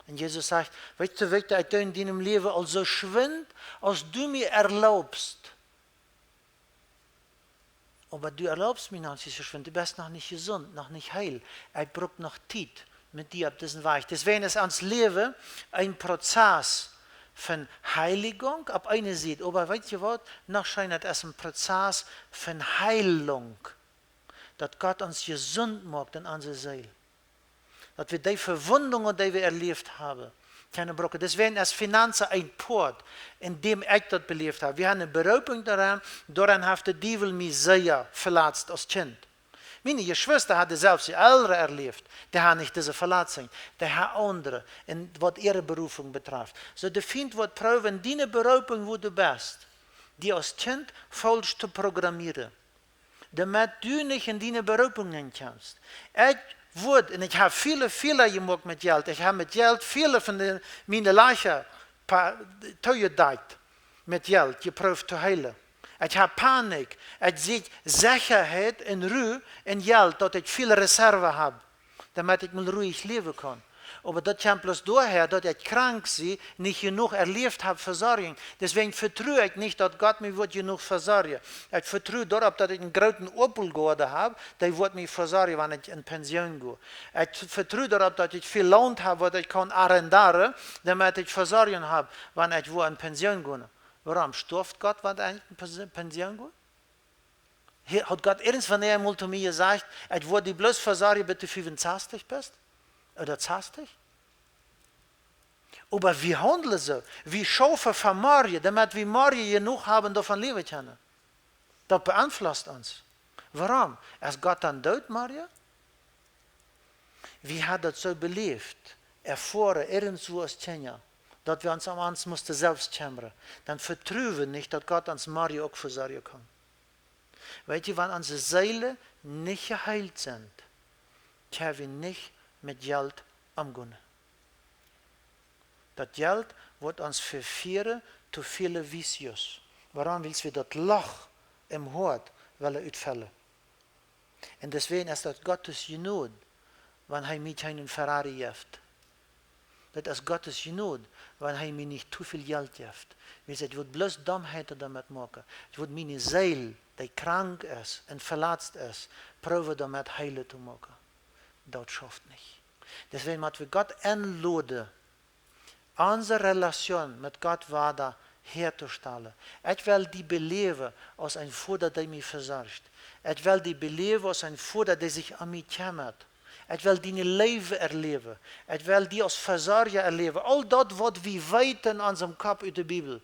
Un Jesus sajcht: Weetst du, Viktor, ekj doo en dienem Läwen aul soo schwind, aus du mie erlaubst. Oba du erlaubst mie noch nich soo schwind, du best noch nich jesunt, noch nich heel. Ekj bruck noch Tiet met die opp disen Wajch. Deswäajen es ons Läwen een Prozess von Heilijunk opp eene Sied. Oba weetst du waut? Noch scheener, et es een Prozess von Heilunk. Daut Gott ons jesunt moakt en onse Seel. Daut wie dee Vewundungen, dee wie erläft haben, kjennen brucken. Deswäajen es Finanzen een Poat, en däm ekj daut beläft hab. Wie haben eene Beroopunk doaraun, doaraun haft de Diewel mie sea veletzt aus Kjint. Miene Jeschwista hauden selfst äare Elren erläft, dee haben nich dise Veletzunk, dee haben aundre, en waut äare Berufunk betreft. Soo, de Fient woat proowen, diene Beroopunk, wua du best, die aus Kjint faulsch to programmieren, doamet du nich en diene Beroopunk nenn kjemst. Ekj wudd, un ekj hab väle Fäla jemoakt met Jelt. Ekj hab met Jelt väle von de, miene Lajcha pa-, toojedakjt, met Jelt jeprooft to heelen. Ekj hab Panik. Ekj säkj Sechaheit un Ru en Jelt, daut ekj väl Reserve hab, doamet ekj mol ruich läwen kaun. Oba daut kjemt bloos doahäa, daut ekj krank sie, nich jenuach erläft hab Vesorjunk. Deswäajen vetru ekj nich, daut Gott mie woat jenuach vesorjen. Ekj vetru doaropp, daut ekj eenen grooten Äppelgoaden hab, dee woat mie vesorjen, wan ekj en Pension go. Ekj vetru doaropp, daut ekj väl Launt hab, waut ekj kaun arrendaren, doamet ekj Vesorjunk hab, wan ekj woa en Pension go. Wuarom? Stoaft Gott, wan ekj en Pens-, Pension go? Hee, haft Gott irjentwanea mol to mie jesajcht: Ekj woa die bloos vesorjen, bat du fiefunsastich best? Ooda sastich? Oba wie haundlen soo. Wie schaufen fa morjen, doamet wie morjen jenuach haben, doavon läwen kjennen. Daut beeinflusst ons. Wuarom? Es Gott dan doot morjen? Wie haben daut soo beläft, erfoaren, irjentwua aus Kjinja, daut wie ons om ons musten selfst kjemren. Dan vetruen wie nich, daut Gott ons morjen uk vesorjen kaun. Weetst du, wan onse Seelen nich jeheelt sent, kjenn wie nich met Jelt omgonen. Daut Jelt woat ons vefieren to väle Vicios. Wuarom? Wiels wie daut Loch em Hoat wellen utfellen. Un deswäajen es daut Gottes Jnod, wan hee mie kjeenen Ferrari jeft. Daut es Gottes Jnod, wan hee mie nich too väl Jelt jeft. Wiels ekj wudd bloos Domheiten doamet moaken. Ekj wudd miene Seel, dee krank es un veletzt es, proowen doamet heelen to moaken. Daut schauft nich. Deswäajen mott wie Gott enloden, onse Relation met Gott wada häatostalen. Ekj well die beläwen aus een Voda, dee mie vesorcht. Ekj well die beläwen aus een Voda, dee sikj om mie kjemmat. Ekj well diene Leew erläwen. Ekj well die aus Vesorja erläwen. Aul daut, waut wie weeten en onsem Kopp ut de Bibel.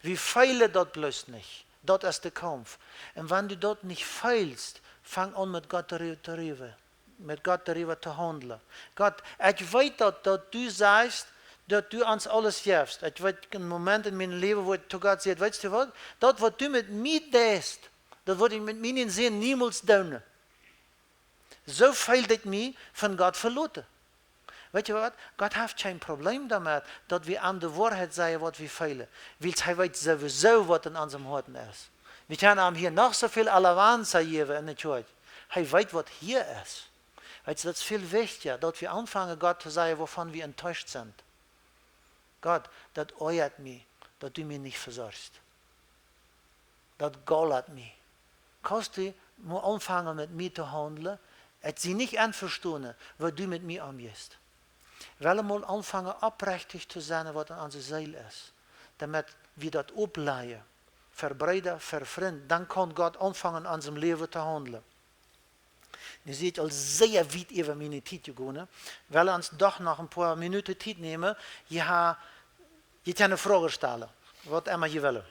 Wie feelen daut bloos nich. Daut es de Kaumf. Un wan du daut nich feelst, fang aun met Gott doaräwa to räden. Met Gott doaräwa to haundlen. Gott, ekj weet daut, daut du sajchst, daut du ons aules jefst. Ekj weet een Moment en mien Läwen, wua ekj to Gott säd: Weetst du waut? Daut, waut du met mie deist, daut wudd ekj met mienen Sän niemols doonen. Soo feeld ekj mie von Gott veloten. Weetst du waut? Gott haft kjeen Problem doamet, daut wie am de Woarheit sajen, waut wie feelen. Wiels hee weet sowieso, waut en onsem Hoaten es. Wie kjennen am hia noch soo väl alabanza jäwen en de Kjoakj. Hee weet, waut hia es. Weetst, daut es väl wichtja, daut wie aunfangen, Gott to sajen, wuavon wie enttäuscht sent. Gott, daut oajat mie, daut du mie nich vesorchst. Daut golat mie. Kaust du mol aunfangen, met mie to haundlen? Ekj sie nich envestonen, woo du met mie omjeist. Well mol aunfangen, oprechtich to sennen, waut en onse Seel es, doamet wie daut oplajen, fa Breeda, fa Frind, dan kaun Gott aunfangen, en onsem Läwen to haundlen. Nu sie ekj aul sea wiet äwa miene Tiet jegonen. Well ons doch noch een poa Minuten Tiet nämen. Jie ha, jie kjennen Froagen stalen, waut emma jie wellen.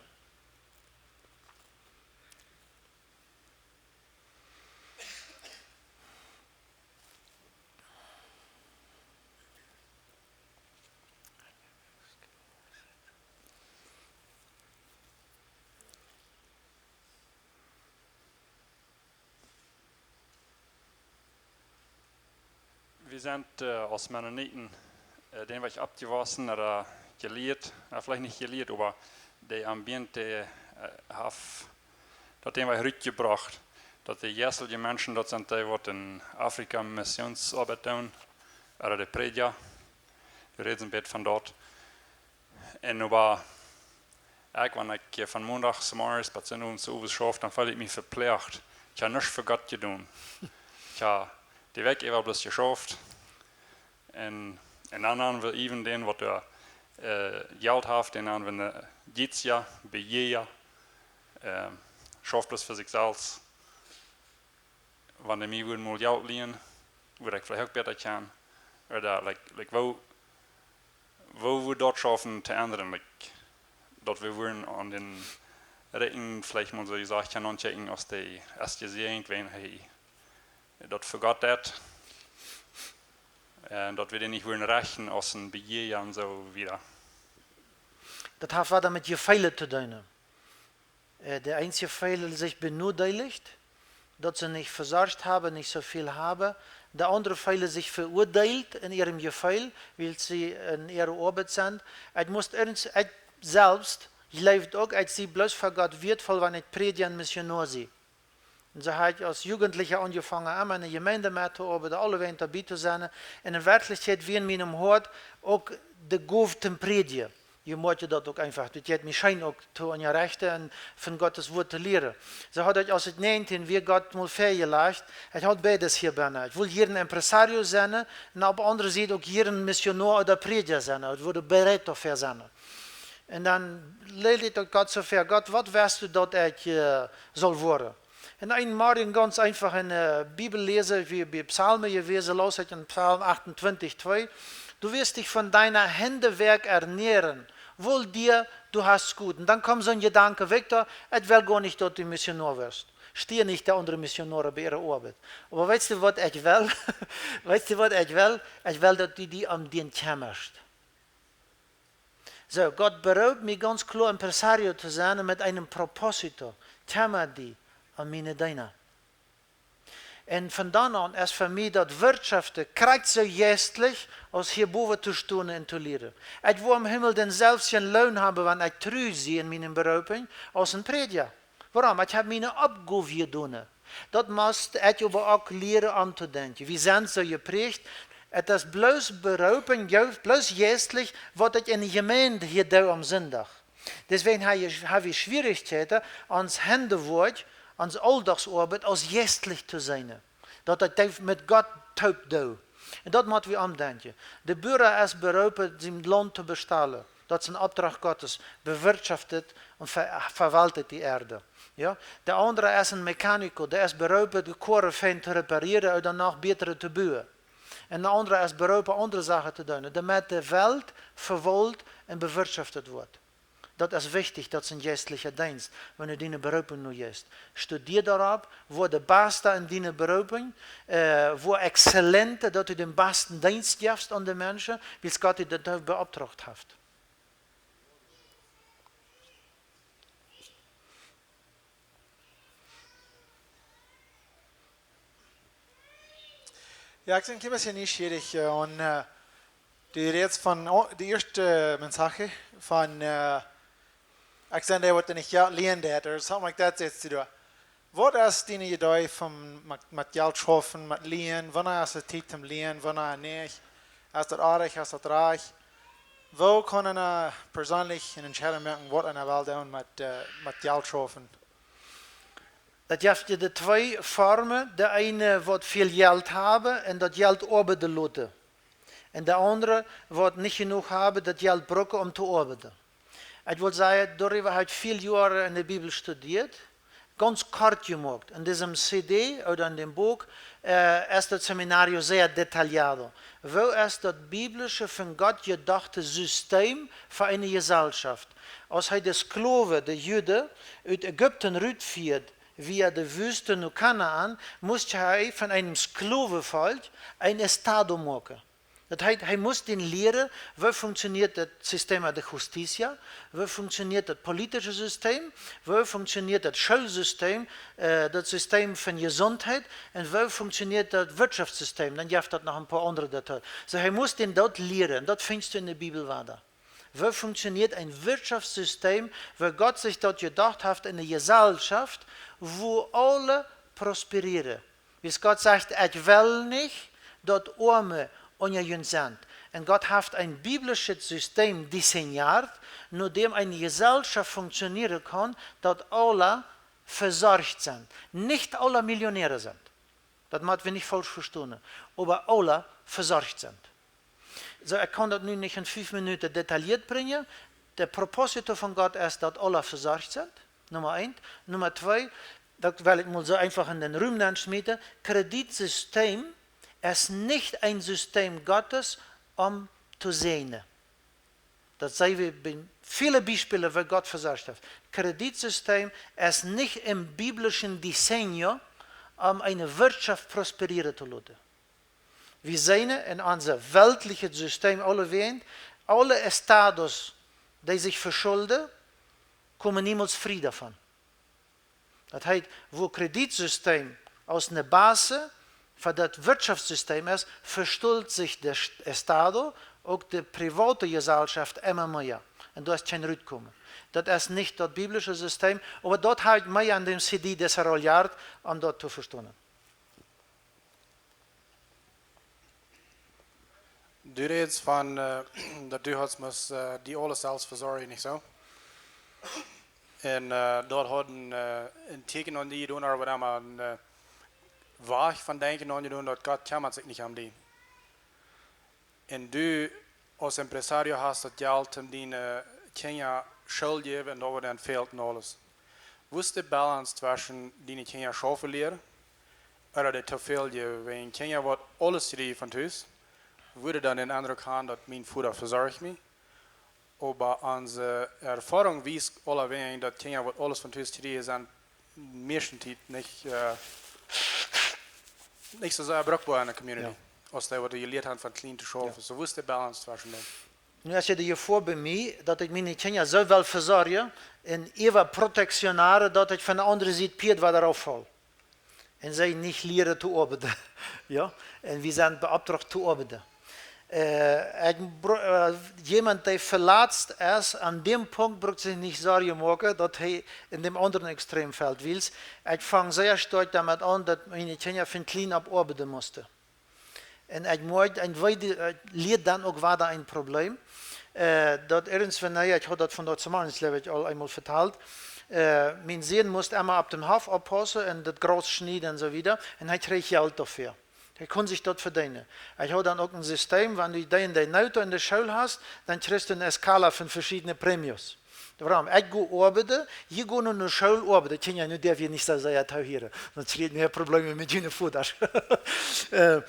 Wie sent, äh, aus Mennoniten, äh, dän Wajch oppjewossen, ooda jelieet, äh, veleicht nich jelieet, oba de Ambiente, äh, haft daut dän Wajch rutjebrocht, daut de jeistelje Menschen, daut sent dee, waut en Afrika Missionsoabeit doonen, ooda de Prädja, dee räden een bät von daut. Un oba ekj, wan ekj, äh, von Mondach zemorjes bat Sindach owes schauf, dan feel ekj mie veplecht. Ekj ha nuscht fa Gott jedonen. Ekj ha de Wäakj äwa bloos jeschauft. Un, un dan, dan well even dän, waut doa, äh, Jelt haft, dän dan, wan, äh, Jietsja, Bejäaja, äh, schauft bloos fa sikj selfst. Wan dee mie wudden mol Jelt lienen, wudd ekj veleicht uk bäta kjennen. Ooda, like, like, woo, woo wudd daut schaufen to endren? Like, daut wie wudden aun dän Rikjen veleicht mol soo jesajcht kjennen aunkjikjen, aus dee es jesäajent, wan hee daut fa Gott deit. Un daut wie dän nich wudden rechten aus een Bejäaja un soo wieda. Daut haft waut met Jefeelen to doonen. Äh, de eenje feelen sikj benodeelicht, daut see nich vesorcht haben, nich soo väl haben. De aundre feelen sikj veuadeelt en äarem Jefeel, wiels see en äare Oabeit sent. Ekj must irjent, ekj selfst jleewd uk, ekj sie bloos fa Gott wieetvoll, wan ekj Prädja un Missionoa sie. Un soo ha ekj aus Jugentlicha aunjefongen, emma en de Jemeent met to oabeiden, aulewäajen doabie to sennen. Un en Werkjlichkjeit wia en mienem Hoat uk de Gow toom Prädjen. Jie motten daut uk eefach, daut jeit mie scheen uk to unjarechten un von Gott sien Wuat to lieren. Soo haud ekj, aus ekj näajentieen wia, Gott mol väajelajcht, ekj haud beides hia bennen. Ekj wull hia een Empresario sennen un opp de aundre Sied uk hia een Missionoa ooda Prädja sennen. Ekj wia bereit doafäa sennen. Un dan läd ekj daut Gott soo väa: Gott, waut west du, daut ekj, äh, saul woaren? Un een Morjen gaunz eefach en, äh, Bibel läsen, wie bie Psalmen jewast, laus ekj en Psalm achtuntwintich twee: Du wirst dich von deiner Hände Werk ernähren. Wohl dir, du hast gut. Un dan kjeem soon Jedanke: Victor, ekj well goa nich, daut du Missionoa woascht. Stia nich de aundre Missionoa bie äare Oabeit. Oba weetst du, waut ekj well? Weetst du, waut ekj well? Ekj well, daut du die om dän kjemmascht. Soo, Gott beroopt mie gaunz kloa, Empresario to sennen met een Propósito. Kjemma die om miene Deena. Un von dan aun es fa mie daut Wirtschoften krakjt soo jeistlich aus hia bowen to stonen un to lieren. Ekj woa em Himmel dänselwjen Loon haben, wan ekj tru sie en miene Beroopunk aus een Prädja. Wuarom? Ekj hab miene Oppgow jedonen. Daut must ekj oba uk lieren omtodenkjen. Wie sent soo jepräacht, et es bloos Beroopunk, jo, bloos jeistlich, waut ekj en de Jemeent hia doo aum Sindach. Deswäajen ha wie, ha wie Schwierichkjeiten, ons Hendewoakj, ons Auldachsoabeit aus jeistlich to seenen. Daut daut met Gott toop deit. Un daut mott wie omdenkjen. De Bua es beroopen, sien Launt to bestalen. Daut es een Opdrach Gottes. Bewirtschoftet un ver-, verwaltet die Erde. Jo? De aundre es een Mechanico, dee es beroopen, de Koaren fein to reparieren un dan noch bätre to buen. Un de aundre es beroopen, aundre Sachen to doonen, doamet de Welt vewault un bewirtschoftet woat. Daut es wichtich, daut es een jeistlicha Deenst, wan du diene Beroopunk nu jeist. Studia doaropp, woa de Baste en diene Beroopunk, äh, woa exzellente, daut du dän basten Deenst jefst aun de Menschen, wiels Gott die daut beopdracht haft. Jo, ekj sie een kjlien bät nieschierich, äh, un, äh, du rätst von, oh, de ieeschte Message von, äh, ekj sie dee, waut nich Jelt lienen deit, or something like that, sajchst du doa. Waut es diene Idee von met, met Jelt schaufen, met lienen? Wanea es de Tiet toom lienen, wanea nich? Es daut oajch, es daut rajcht? Woo kaun eena perseenlich eene Entscheidunk moaken, waut eena well doonen met, äh, met Jelt schaufen? Daut jeft je de twee Formen. De eene waut väl Jelt haben un daut Jelt oabeiden loten. Un de aundre waut nich jenuach haben, daut Jelt brucken om to oabeiden. Ekj well sajen, doaräwa hab ekj väl Joaren enne Bibel studieet. Gaunz kort jemoakt. En disem C D ooda en däm Buak, äh, es daut Seminario sea detallado. Woo es daut biblische, von Gott jedochte System fa eene Jesellschaft? Aus hee de Sklowen, de Juden, ut Ägipten rutfieed, via de Wüste no Kanaan, must hee von eenem Sklowenvolkj een Estado moaken. Daut heet, hee must dän lieren, woo funktioniert daut Sistema de Justicia, woo funktioniert daut politische System, woo funktioniert daut Schoolsystem, äh, daut System von Jesundheit un woo funktioniert daut Wirtschaftssystem. Dan jeft daut noch een poa aundre Details. Soo, hee must dän daut lieren, daut finjst du enne Bibel wada. Woo funktioniert een Wirtschaftssystem, woo Gott sikj daut jedocht haft, eene Jesellschaft, wua aule prosperieren? Wiels Gott sajcht: "Ekj well nich, daut Oame unja junt sent." Un Gott haft een biblischet System designiert, no däm eene Jesellschaft funktionieren kaun, daut aule vesorcht sent. Nich aule Millionäre sent. Daut mott wie nich faulsch vestonen. Oba aule vesorcht sent. Soo, ekj kaun daut nu nich en fief Minuten detailliert brinjen. De Propósito von Gott es, daut aule vesorcht sent. Numma eent. Numma twee, daut well ekj mol soo eefach en dän Rum nenschmieten. Kreditsystem es nich een System Gottes, om to säajnen. Daut seenen wie bie väle Biespelen, woo Gott vesorcht haft. Kreditsystem es nich em biblischen Diseño, om eene Wirtschaft prosperieren to loten. Wie seenen en ons weltlichet System aulewäajen, aule Estados, dee sikj veschulden, komen niemols frie doavon. Daut heet, wua Kreditsystem aus eene Basis fa daut Wirtschaftssystem es, veschult sikj de St-, Estado, uk de private Jesellschaft emma mea. Un doa es kjeen Rutkomen. Daut es nich daut biblische System, oba daut hab ekj mea aun däm C D desaroljat, om daut to vestonen. Du rätst von, äh, daut du hast must, äh, die aules selfst vesorjen, nich soo? Un, äh, daut haud een, äh, een Tieekjen aun die jedonen, oba daut haud een, äh, Wajch von denkjen aun jedonen, daut Gott kjemmat sikj nich om die. Un du aus empresario hast daut Jelt om diene Kjinja School jäwen un daut woat dan fält un aules. Woo es de Balance tweschen diene Kjinja schaufen lieren ooda dee too väl jäwen? Wan Kjinja waut aules kjrieen von Hus, wudden dan dän Endruck haben, daut mien Voda vesorcht mie. Oba onse Erfoarunk wiest aulewäajen, daut Kjinja waut aules von Hus kjrieen, sent meiste Tiet nich, äh, nich soo sea bruckboa enne Community, jo, aus dee waut jelieet haben von kjlien to schaufen. Jo. Soo, woo es de Balance tweschen dän? Nu es je de Jefoa bie mie, daut ekj miene Kjinja soo well vesorjen un äwaprotektioneren, daut ekj von de aundre Sied Pieed wada rauf faul. Un see nich lieren to oabeiden. Jo? Un wie sent beauptrajcht to oabeiden. Äh, ekj bru-, äh, jemaunt, dee veletzt es, aun däm Punkt brukt sikj nich Sorjen moaken, daut hee en däm aundren Extrem felt. Wiels, ekj funk sea stoakj doamet aun, daut miene Kjinja von kjlien opp oabeiden musten. Un ekj moakt, un wie, äh, lieed dan uk wada een Problem. Äh, daut irjentwanea, ekj haud daut von daut Somaliens, jleew ekj, aul eemol vetalt. Äh, mien Sän must emma opp dän Hoff oppaussen un daut Graus schnieden un soo wieda. Un hee kjrieech Jelt doafäa. Hee kunn sikj daut vedeenen. Ekj haud dan uk een System, wan du dee un dee Noot en de School hast, dan kjrichst du eene Eskala von veschiedne Premios. Wuarom? Ekj go oabeiden, jie gonen no de School oabeiden. Kjinja, nu derw jie nich soo sea toohieren. Dan kjrieen wie Probleme met june Vodasch. Äh,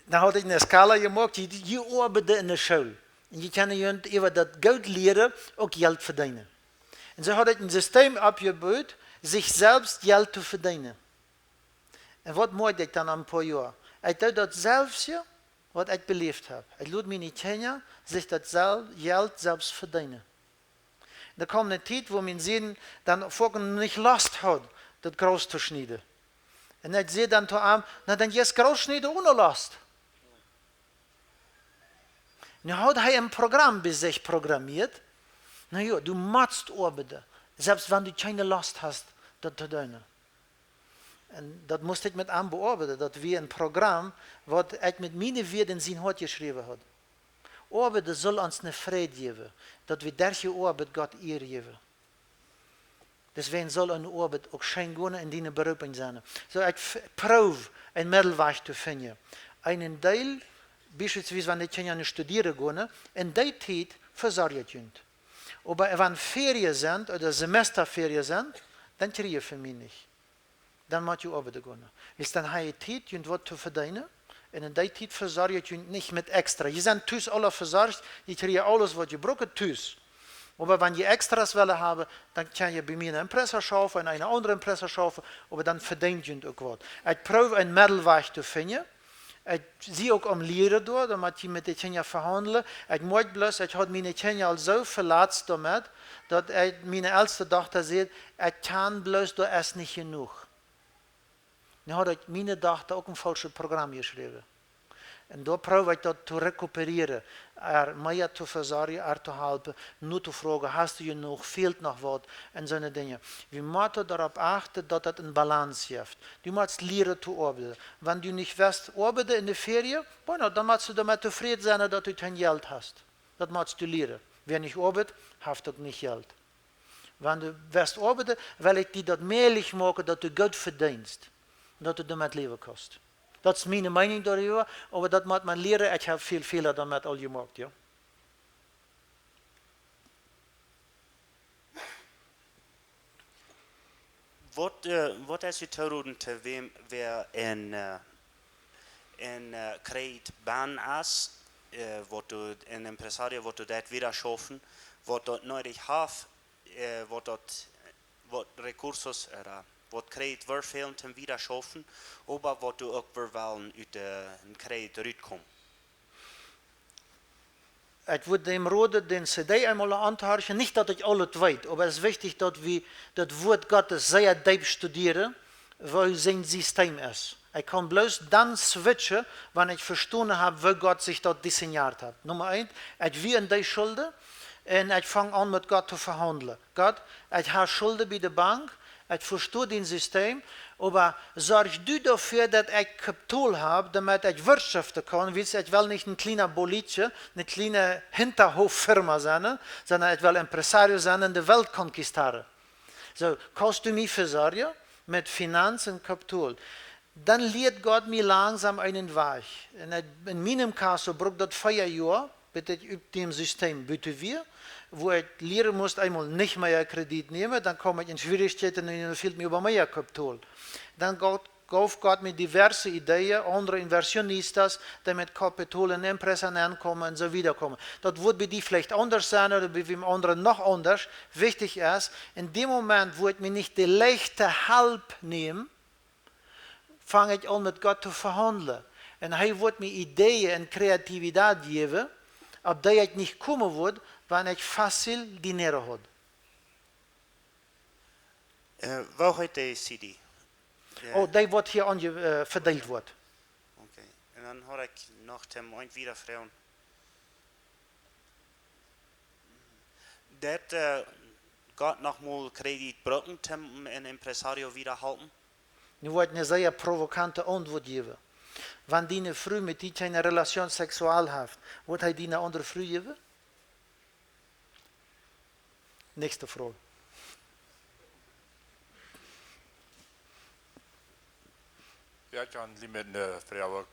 dan haud ekj eene Eskala jemoakt, jie, jie oabeiden en de School. Un jie kjennen junt äwa daut goot lieren uk Jelt vedeenen. Un soo haud ekj een System oppjebut, sikj selfst Jelt to vedeenen. Un waut moakt ekj dan aun een poa Joa? Ekj doo daut selfst, jo, waut ekj beläft hab. Ekj lot miene Kjinja sikj daut sel-, Jelt selfst vedeenen. Dan kjeem eene Tiet, wua mien Sän dan foaken nich Lost haud, daut Graus to schnieden. Un ekj säd dan to am: "Na, dan jeist Graus schnieden one Lost." Nu haud hee een Program bie sikj programmieet. Na jo, du motst oabeiden, selfst wan du kjeene Lost hast, daut to doonen. Un daut must ekj met am beoabeiden. Daut wia een Program, waut ekj met miene Wieed en sien Hoat jeschräwen haud. Oabeiden sull ons eene Freid jäwen, daut wie derch de Oabeit Gott Ea jäwen. Deswäajen sull eene Oabeit uk scheen gonen un diene Beroopunk sennen. Soo, ekj f-, proow een Meddelwajch to finjen. Eenen Deel, biespelswies, wan de Kjinja no studieren gonen, en dee Tiet vesorj ekj junt. Oba wan Ferien sent ooda Semesterferien sent, dan kjrie jie von mie nich. Dan mott jie oabeiden gonen. Wiels dan ha jie Tiet, junt waut to vedeenen. Un en dee Tiet vesorj ekj junt nich met extra. Jie sent tus aula vesorcht, jie kjrieen aules, waut jie brucken, tus. Oba wan jie Extras wellen haben, dan kjenn jie bie mie en de Empresa schaufen, en eene aundre Empresa schaufen, oba dan vedeent junt uk waut. Ekj proow een Meddelwajch to finjen. Ekj sie uk aum Lieren doa, doamet jie met de Kjinja vehaundlen. Ekj moakj bloos, ekj haud miene Kjinja aul soo veletzt doamet, daut ekj, miene elste Dochta säd: "Ekj kjan bloos, doa es nich jenuach." Nu haud ekj miene Dochta uk een faulschet Program jeschräwen. Un doa proow ekj daut to rekuperieren, äa mea to vesorjen, äa to halpen, no to froagen: "Hast du jenuach? Fält noch waut?" Un soone Dinja. Wie motten doaropp achten, daut daut eene Balance jeft. Du motst lieren to oabeiden. Wan du nich west oabeiden en de Ferien, bueno, dan motst du doamet tofräd sennen, daut du kjeen Jelt hast. Daut motst du lieren. Wäa nich oabeit, haft uk nich Jelt. Wan du west oabeiden, well ekj die daut mäajlich moaken, daut du goot vedeenst. Daut du doamet läwen kaust. Daut es miene Meenunk doaräwa, oba daut mott maun lieren. Ekj hab väl Fäla doamet aul jemoakt, jo. Waut, äh, waut es jie to roden to wäm, wäa en, äh, en, äh, Kredit bennen es, äh, waut doa en empresario, waut doa deit wieda schaufen, waut daut needich haft, äh, waut daut, waut recursos ooda waut Kredit woat fälen toom wieda schaufen, oba waut doa uk woat wellen ut, äh, een Kredit rutkomen? Ekj wudd däm roden, dän C D eemol auntohorchen. Nich daut ekj aules weet, oba et es wichtich, daut wie daut Wuat Gottes sea deep studieren, woo sien System es. Ekj kaun bloos dan switchen, wan ekj vestonen hab, woo Gott sikj daut designiert haft. Numma eent, ekj wia en dee Schulden un ekj fong aun, met Gott to vehaundlen. Gott, ekj hab Schulden bie de Bank, ekj vesto dien System, oba sorj du doafäa, daut ekj Kapital hab, doamet ekj wirtschaften kaun, wiels ekj well nich een kjliena Bolitje, eene kjliene Hinjahooffirma sennen, sonda ekj well empresario sennen un de Welt conquistaren. Soo, kaust du mie vesorjen met Finanzen un Kapital? Dan lieet Gott mie langsom eenen Wajch. Un ekj, en mienem Kaso brukt daut vea Joa, bat ekj ut däm System buten wia, wua ekj lieren must, eemol nich mea Kredit nämen, dan kjeem ekj en Schwierichkjeiten un dan fäld mie oba mea Kapital. Dan gauf, gauf Gott mie diverse Ideeen, aundre inversionistas, dee met Kapital en empresa nenkomen un soo wieda komen. Daut wudd bie die veleicht aundasch sennen ooda bie wäm aundren noch aundasch. Wichtich es, en däm Moment, wua ekj mie nich de leichte Help näm, fong ekj aun, met Gott to vehaundlen. Un hee wudd mie Ideeen un Kreativität jäwen, opp dee ekj nich komen wudd, wan ekj fácil dinero haud. Äh, woo heet de C D? Äh, oh, dee waut hia aunje-, äh, vedeelt woat. Okay. Un dan haud ekj noch toom wieda froagen. Daut, äh, Gott noch mol Kredit brucken, toom een empresario wieda halpen? Nu woa ekj eene sea provokante Auntwuat jäwen. Wan diene Fru met die kjeene Relation sexual haft, woat hee die eene aundre Fru jäwen? Näakjste Froag. Jo, ekj kaun die met eene Froag.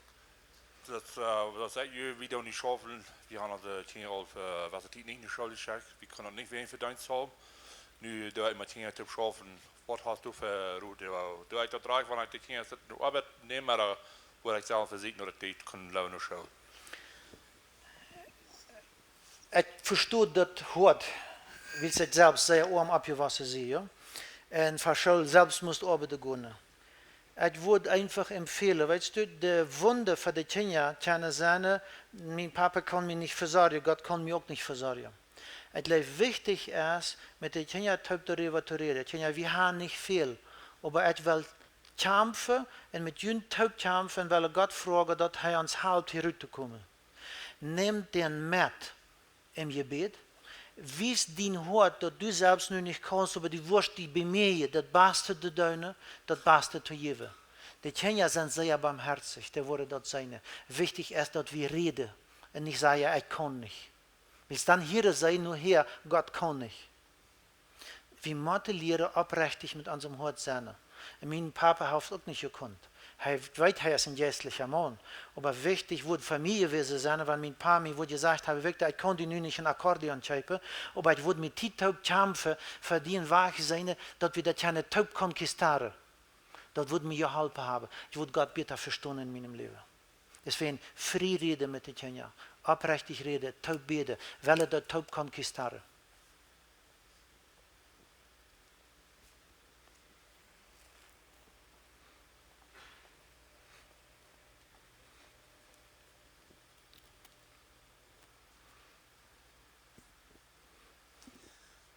Daut, äh, daut sajcht, jo, wie doonen nich schaufen. Wie haben de Kjinja aul fa, waut de Tiet nich enne School jeschekjt. Wie kjennen daut nich wäajen Vedeenst haben. Nu, doa ekj met Kjinja toop schaufen, waut hast du fa Rot? Doo ekj daut rajcht, wan ekj de Kjinja sitt no Oabeit näm, ooda woa ekj selfst vesieekjen, daut dee kjennen leewa no School? Ekj vesto daut Hoat, wiels ekj selfst sea oam oppjewossen sie, jo. Un fa School selfst must oabeiden gonen. Ekj wudd eefach empfehlen, weetst du, de Wunden fa de Kjinja kjennen sennen, mien Papa kaun mie nich vesorjen, Gott kaun mie uk nich vesorjen. Ekj jleew, wichtich es, met de Kjinja toop doaräwa to räden. Kjinja, wie haben nich väl, oba ekj well kjamfen un met junt toop kjamfen un wellen Gott froagen, daut hee ons halpt, hia rut to komen. Nämt dän met em Jebäd. Wies dien Hoat, daut du selfst nu nich kaust, oba du woascht die bemieejen, daut Baste to doonen, daut Baste to jäwen. De Kjinja sent sea barmhoatich, dee woaren daut seenen. Wichtich es, daut wie räden un nich sajen: "Ekj kaun nich." Wiels dan hieren see nohäa: "Gott kaun nich." Wie motten lieren, oprechtich met onsem Hoat sennen. Un mien Papa haft uk nich jekunt. Hee weet, hee es een jeistlicha Maun. Oba wichtich wudd fa mie jewast sennen, wan mien Pa mie wudd jesajcht haben: "Victor, ekj kaun die nu nich een Akkordeon kjeepen, oba ekj wudd mie Tiet toop kjamfen, fa die een Wajch seenen, daut wie daut kjennen toop conquistaren." Daut wudd mie jeholpen haben. Ekj wudd Gott bäta vestonen en mienem Läwen. Deswäajen frie räden met de Kjinja, oprechtich räden, toop bäden, wellen daut toop conquistaren.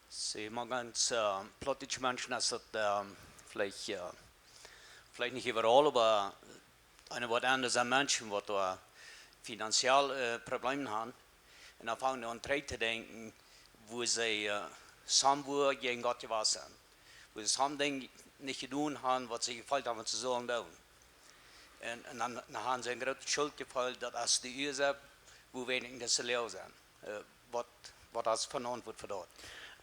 See, mank ons, äh, plautdietsche Menschen es daut, ähm, veleicht, äh, veleicht nich äwaraul, oba een Wuat aundasch sent Menschen, waut doa finanziell, äh, Problemen haben. Un dan fangen see aun trigj to denkjen, woo see, äh, soms wua jäajen Gott jewast sent. Wua see soms Dinja nich jedonen haben, waut see jefeelt haben, waut see sullen doonen. Un, un dan, dan haben see een grootet Schuldjefeel, daut es de Uasoak, woo wie en dise Loag sent. Äh, waut, waut es von Auntwuat fa daut?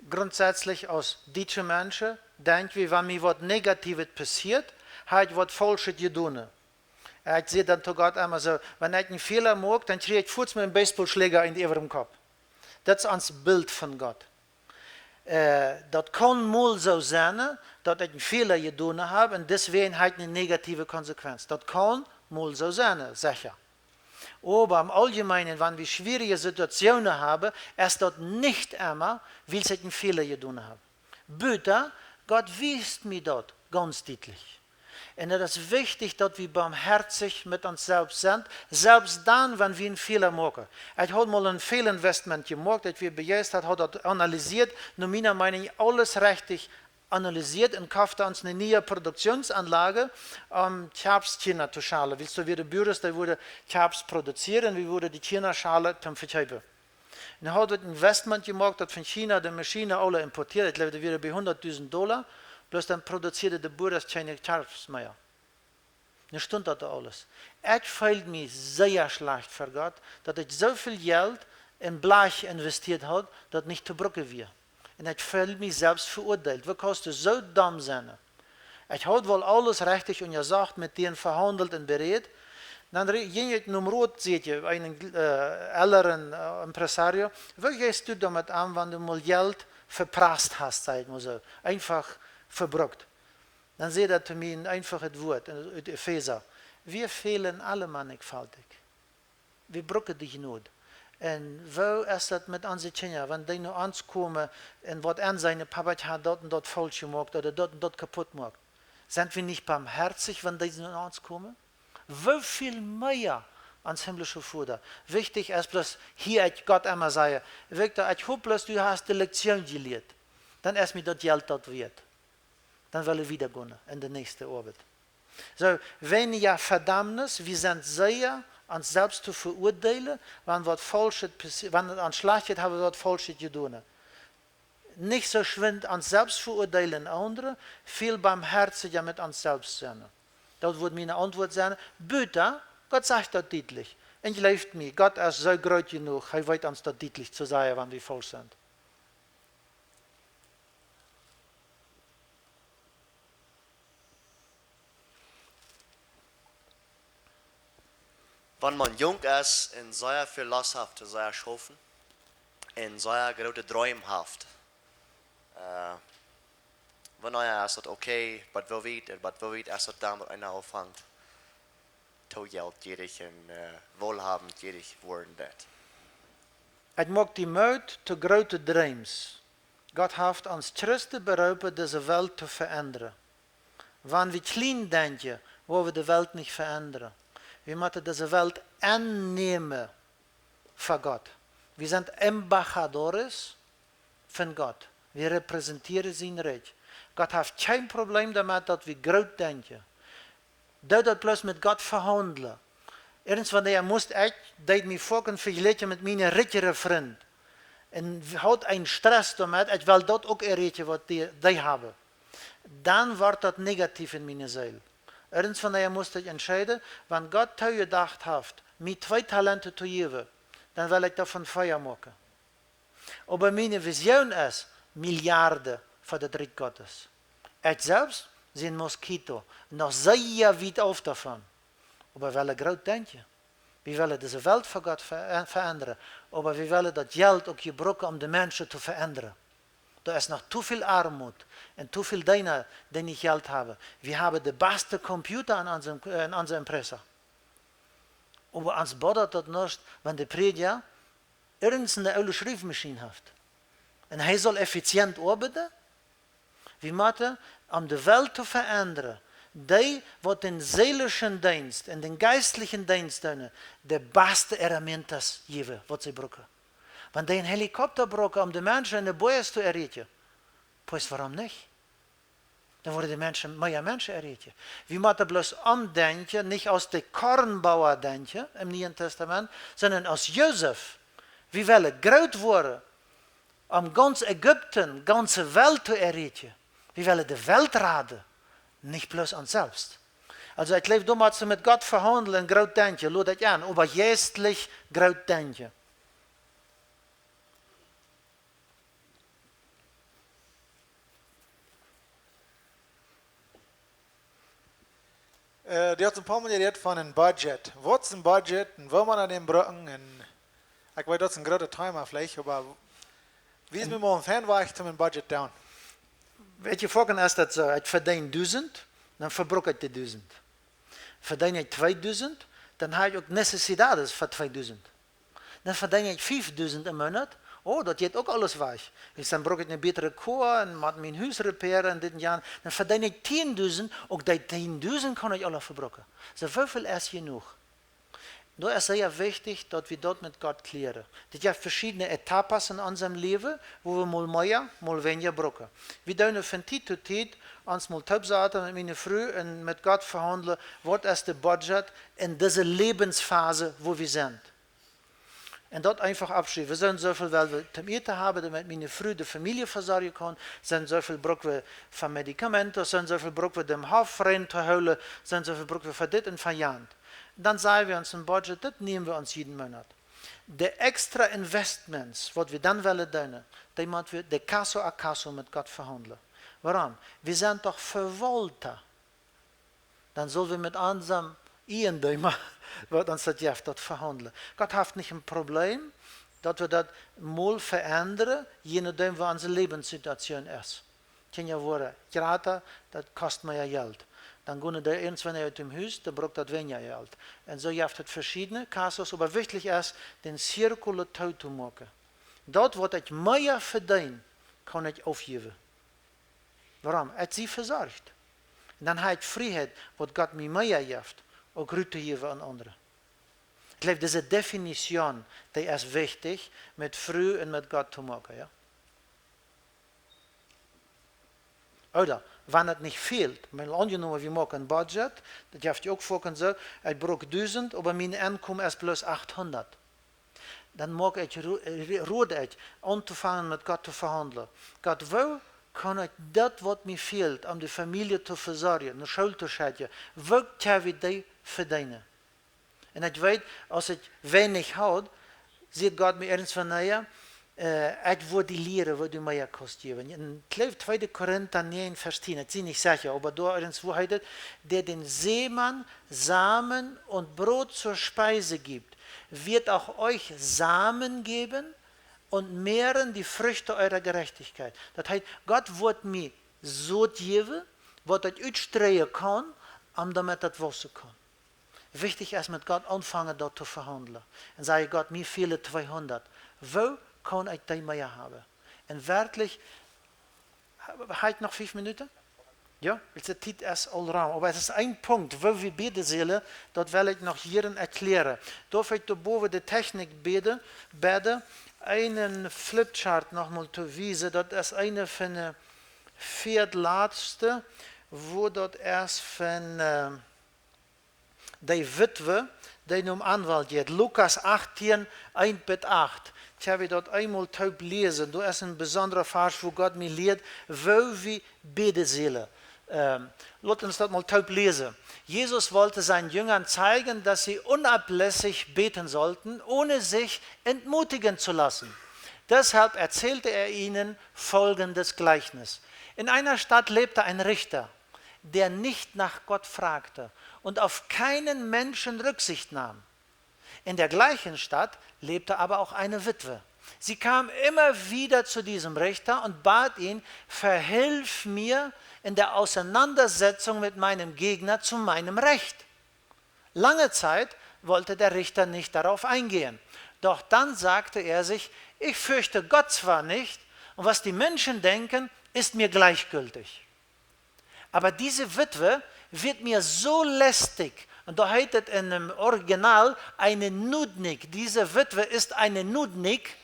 Grundsätzlich aus dietsche Menschen denkj wie, wan mie waut Negatiewet passieet, hab ekj waut Faulschet jedonen. Ekj saj dan to Gott emma soo, wan ekj een Fäla moak, dan kjrie ekj fuaz met een Baseballschläger en dän äwaren Kopp. Daut es ons Bilt von Gott. Äh, daut kaun mol soo sennen, daut ekj een Fäla jedonen hab un deswäajen hab ekj eene negative Konsequenz. Daut kaun mol soo sennen, secha. Oba em Auljemeenen, wan wie schwierige Situationen haben, es daut nich emma, wiels ekj een Fäla jedonen hab. Buta, Gott wiest mie daut gaunz dietlich. Un daut es wichtich, daut wie barmhoatich met ons selfst sent, selfst dan, wan wie een Fäla moaken. Ekj haud mol een Fälinvestment jemoakt, ekj wia bejeistat, haud daut analysieet, no miene Meenunk aules rajcht analysieet un kofft ons eene niee Produktionsanlage, om Kjarps Kjinja to schalen. Wiels doa wieren Buaren, dee wudden Kjarps produzieren, wie wudden dee Kjinja schalen toom vekjeepen. Un haud daut Investment jemoakt, daut von China de Maschinen aule importieet. Ekj jleew, daut wieren bie hundatdusent Dolla. Bloos dan produzieeden de Buaren kjeene Kjarps mea. Nu stunt daut doa aules. Ekj feeld mie sea schlajcht ver Gott, daut ekj soo väl Jelt en Blach investieet haud, daut nich to brucken wia. Un ekj feeld mie selfst veuadeelt. Woo kaust du soo domm sennen? Ekj haud woll aules rajcht unjasocht, met dän vehaundelt un beräd. Dan re-, jinkj ekj nom Rot, säd ekj, een, äh, ellren, äh, Empresario: "Woo jeist du doamet om, wan du mol Jelt veprast hast?", saj ekj mol soo. Eefach vebrukt. Dan säd hee to mie een eefachet Wuat, ut Efeesa: "Wie fälen aule mannigfaltig. Wie brucken de Jnod." Un woo es daut met onse Kjinja, wan dee no ons komen un waut aunseenen: "Papa, ekj hab daut un daut faulsch jemoakt, ooda daut un daut kaput jemoakt"? Sent wie nich barmhoatich, wan dee no ons komen? Woo väl mea ons himlischa Voda. Wichtich es bloos, hia ekj Gott emma sajen: "Victor, ekj hop bloos, du hast de Lektion jelieet. Dan es mie daut Jelt daut wieet. Dan well ekj wieda gonen en de näakjste Oabeit." Soo, weinja Vedaumnis, wie sent sea ons selfst to veuadeelen, wan waut Faulschet passi-, wan et ons schlajcht jeit, hab wie waut Faulschet jedonen. Nich soo schwind ons selfst veuadeelen un aundre, väl barmhoaticha met ons selfst sennen. Daut wudd miene Auntwuat sennen. Buta, Gott sajcht daut dietlich. Un jleeft mie, Gott es soo groot jenuach, hee weet ons daut dietlich to sajen, wan wie faulsch sent. Wan maun junk es un sea väl Lost haft, sea schaufen un sea groote Dreem haft, äh, wanea es daut okay, bat woo wiet, bat woo wiet es daut dan, waut eena aunfangt, to jeltjierich un, äh, wohlhabendjierich woaren deit? Et moakt die Moot to groote Dreems. Gott haft ons Christen beroopen, dise Welt to veendren. Wan wie kjlien denkjen, woa wie de Welt nich veendren. Wie motten dise Welt aunnämen fa Gott. Wie sent embajadores von Gott. Wie repräsentieren sien Rikj. Gott haft kjeen Problem doamet, daut wie groot denkjen. Doo daut bloos met Gott vehaundlen. Irjentwanea must ekj, deed mie foaken vejlikjen met miene rikjere Frind. un haud een Stress doamet, ekj well daut uk erreichen, waut dee, dee haben, dan woat daut negativ en miene Seel. Irjentwanea must ekj entscheiden, wan Gott toojedocht haft, mie twee Talenten to jäwen, dan well ekj doavon vea moaken. Oba miene Vision es Milliarden fa daut Rikj Gottes. Ekj selfst sie een Moskito, noch sea wiet auf doavon. Oba wie wellen groot denkjen. Wie wellen dise Welt fa Gott ve-, veendren. Oba wie wellen daut Jelt uk jebruken, om de Menschen to veendren. Doa es noch too väl Armut un too väl Deena, dee nich Jelt haben. Wie haben de baste Computer aun onse, aun onse Empresa. Oba ons bodat daut nuscht, wan de Prädja irjent eene oole Schriefmaschien haft. Un hee saul effizient oabeiden? Wie motten, om de Welt to veendren, dee, waut dän seelischen Deenst un dän jeistlichen Deenst doonen, de baste herramientas jäwen, waut see brucken. Wan dee een Helikopter brucken, om de Menschen en de Boajes to erreichen, pues wuarom nich? Dan woaren de Menschen, mea Menschen erreichen. Wie motten bloos omdenkjen, nich aus de Kornbauer denkjen em Nieen Testament, sonda aus Josef. Wie wellen groot woaren, om gaunz Ägipten, gaunze Welt to erreichen. Wie wellen de Welt raden, nich bloos ons selfst. Also, ekj jleew, du motst met Gott vehaundlen, groot denkjen, lot ekj aun, oba jeistlich groot denkjen. Äh, du hast een poa Mol jerät von een Budget. Waut es een Budget un woo mott eena dän brucken? Un ekj weet, daut es een grootet Thema veleicht, oba wie es mie mol een fein Wajch, om een Budget to doonen? Weetst, foaken es daut soo, ekj vedeen dusent, dan vebruk ekj dee dusent. Vedeen ekj tweedusent, dan hab ekj uk necesidades fa tweedusent. Dan vedeen ekj fiefdusent em Moonat, oh, daut jeit uk aules wajch. Wiels dan bruk ekj eene bätre Koa un mott mien Hus reparieren un dit un jant. Dan vedeen ekj tiendusent, uk dee tiendusent kaun ekj aule vebrucken. Soo, woo väl es jenuach? Daut es sea wichtich, daut wie daut met Gott kjlieren. Daut jeft veschiedne Etappen en onsem Läwen, wua wie mol mea, mol weinja brucken. Wie doonen von Tiet to Tiet ons mol toopsaten met miene Fru un met Gott vehaundlen, waut es de Budget en dise Läwensphase, wua wie sent. Un daut eefach oppschriewen. Wie sent soo väl, well wie toom Äten haben, doamet miene Fru de Famielje vesorjen kaun. Sent soo väl bruck wie fa Medikamenten, sent soo väl bruck wie dän Hoff rein to hoolen, sent soo väl bruck wie fa dit un fa jant. Dan sajen wie ons een Budget, daut nämen wie ons jieden Moonat. De extra Investments, waut wie dan wellen doonen, dee mott wie de caso a caso met Gott vehaundlen. Wuarom? Wie sent doch Verwalta. Dan sell wie met onsem Iejendeema, waut ons daut jeft, daut vehaundlen. Gott haft nich een Problem, daut wie daut mol veendren, je nodäm woo onse Läwenssituation es. Kjinja woaren jrata, daut kost mea Jelt. Dan gonen dee irjentwanea ut däm Hus, dan brukt daut weinja Jelt. Un soo jeft et veschiedne casos, oba wichtich es, dän Zirkel too to moaken. Daut, waut ekj mea vedeen, kaun ekj aufjäwen. Wuarom? Ekj sie vesorcht. Un dan hab ekj Frieheit, waut Gott mie mea jeft, uk rut to jäwen aun aundre. Ekj jleew, dise Definition, dee es wichtich, met Fru un met Gott to moaken, jo? Ooda, wan et nich fält, mau aunjenomen, wie moaken een Budget, daut jeft je uk foaken soo, ekj bruk dusent, oba mien Enkomen es bloos achthundat. Dan moak ekj, ro-, ro-, rod ekj, auntofangen met Gott to vehaundlen. Gott, woo kaun ekj daut, waut mie fält, om de Famielje to vesorjen, no School to schekjen, woo kjenn wie dee vedeenen? Un ekj weet, aus ekj weinich haud, säd Gott mie irjentwanea, äh, ekj woa die lieren, woo du mea kaust jäwen. Un ekj jleew, tweede Korinta näajen, Varsch tieen, ekj sie nich secha, oba doa irjentwua heet et, der den Seemann Samen und Brot zur Speise gibt, wird auch euch Samen geben und mehren die Früchte eurer Gerechtigkeit. Daut heet, Gott woat mie Sot jäwen, waut ekj utstreien kaun, om doamet daut wausen kaun. Wichtich es, met Gott aunfangen, daut to vehaundlen. Un sajen: Gott, mie fälen tweehundat. Woo kaun ekj dee mea haben? Un werkjlich, hab ekj noch fiew Minuten? Jo, wiels de Tiet es aul rom. Oba et es een Punkt, woo wie bäden sellen, daut well ekj noch hia erklären. Doaf ekj doa bowen de Technik bäden, bäden, eenen Flipchart noch mol to wiesen, daut es eent von de vieatlatste, wua daut es von, äh, de Witwe, dee nom Anwalt jeit. Lukas achtieen, eent bat acht. Ekj well daut eemol toop läsen. Doa es een besondra Varsch, wua Gott mie lieet, woo wie bäden sellen. Ähm, lot ons daut mol toop läsen. Jesus wollte seinen Jüngern zeigen, dass sie unablässig beten sollten, ohne sich entmutigen zu lassen. Deshalb erzählte er ihnen folgendes Gleichnis. In einer Stadt lebte ein Richter, der nicht nach Gott fragte und auf keinen Menschen Rücksicht nahm. In der gleichen Stadt lebte aber auch eine Witwe. Sie kam immer wieder zu diesem Richter und bat ihn: „Verhilf mir in der Auseinandersetzung mit meinem Gegner zu meinem Recht.“ Lange Zeit wollte der Richter nicht darauf eingehen. Doch dann sagte er sich: „Ich fürchte Gott zwar nicht, und was die Menschen denken, ist mir gleichgültig. Aber diese Witwe wird mir so lästig“, und da heißt es in dem Original eine Nudnik, diese Witwe ist eine Nudnik,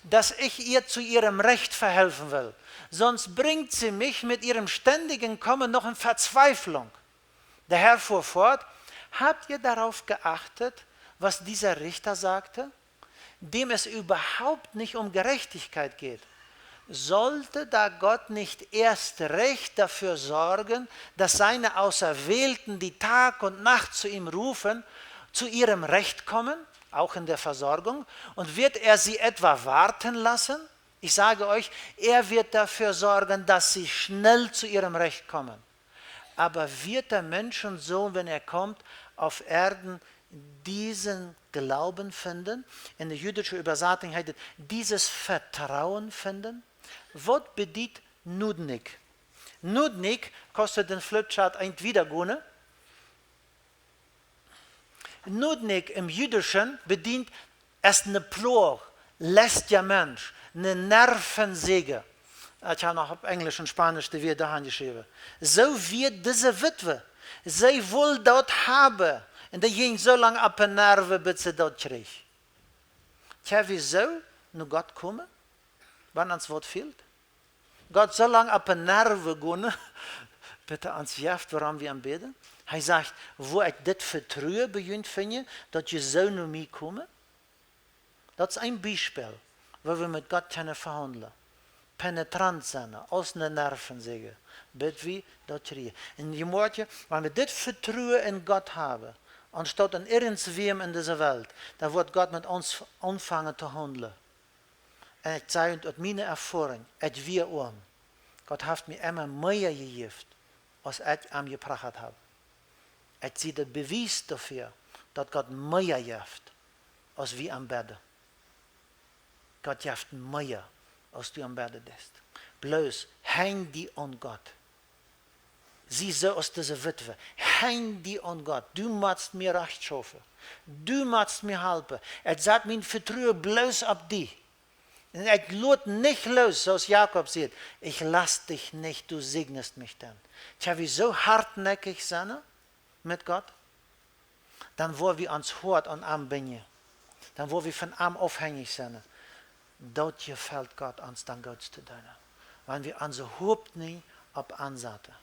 „dass ich ihr zu ihrem Recht verhelfen will. Sonst bringt sie mich mit ihrem ständigen Kommen noch in Verzweiflung.“ Der Herr fuhr fort: „Habt ihr darauf geachtet, was dieser Richter sagte, dem es überhaupt nicht um Gerechtigkeit geht? Sollte da Gott nicht erst recht dafür sorgen, dass seine Auserwählten, die Tag und Nacht zu ihm rufen, zu ihrem Recht kommen, auch in der Versorgung? Und wird er sie etwa warten lassen? Ich sage euch, er wird dafür sorgen, dass sie schnell zu ihrem Recht kommen. Aber wird der Menschensohn, wenn er kommt, auf Erden diesen Glauben finden?“ In der jüdischen Übersetzung heißt es, „dieses Vertrauen finden“. Waut bediet Nudnik? Nudnik, kaust du dän Flipchart eent wieda gonen? Nudnik em Jüdischen bediet es ne Ploag, lästja Mensch, ne Nervensäge. Ekj hab noch opp Enjlisch un Spaunisch de Wieed doa han jeschräwen. Soo wia dise Witwe. See wull daut haben. Un dee jinkj soo lang opp de Nerven, bat see daut kjrieech. Kjenn wie soo no Gott komen, wan ons waut fält? Gott soo lang opp de Nerven gonen, bat hee ons jeft, wuarom wie am bäden? Hee sajcht: „Wua ekj dit Vetruen bie junt finje, daut jie soo no mie komen?“ Daut es een Biespel, woo wie met Gott kjennen vehaundlen. Penetrant sennen, aus ne Nervensäge, bat wie daut kjrieen. Un jie moakjen, wan wie dit Vetruen en Gott haben, aunstaut en irjentwäm en dise Welt, dan woat Gott met ons aunfangen to haundlen. Un ekj saj junt ut miene Erfoarunk, ekj wia oam. Gott haft mie emma mea jejäft, aus ekj am jeprachat hab. Ekj sie de Bewies doafäa, daut Gott mea jeft, aus wie am bäden. Gott jeft mea, aus du am bäden deist. Bloos henj die aun Gott. Sie soo aus dise Witwe. Henj die aun Gott. Du motst mie rajcht schaufen. Du motst mie halpen. Ekj sat mien Vetruen bloos opp die. Un ekj lot nich loos, soo aus Jakob sajcht: „Ich lass dich nicht, du segnest mich denn.“ Kjenn wie soo hartnäckich sennen met Gott? Dan woa wie ons Hoat aun am binjen. Dan woa wie von am aufhenjich sennen. Daut jefelt Gott, ons dan Goots to doonen. Wan wie onse Hopninj opp am saten.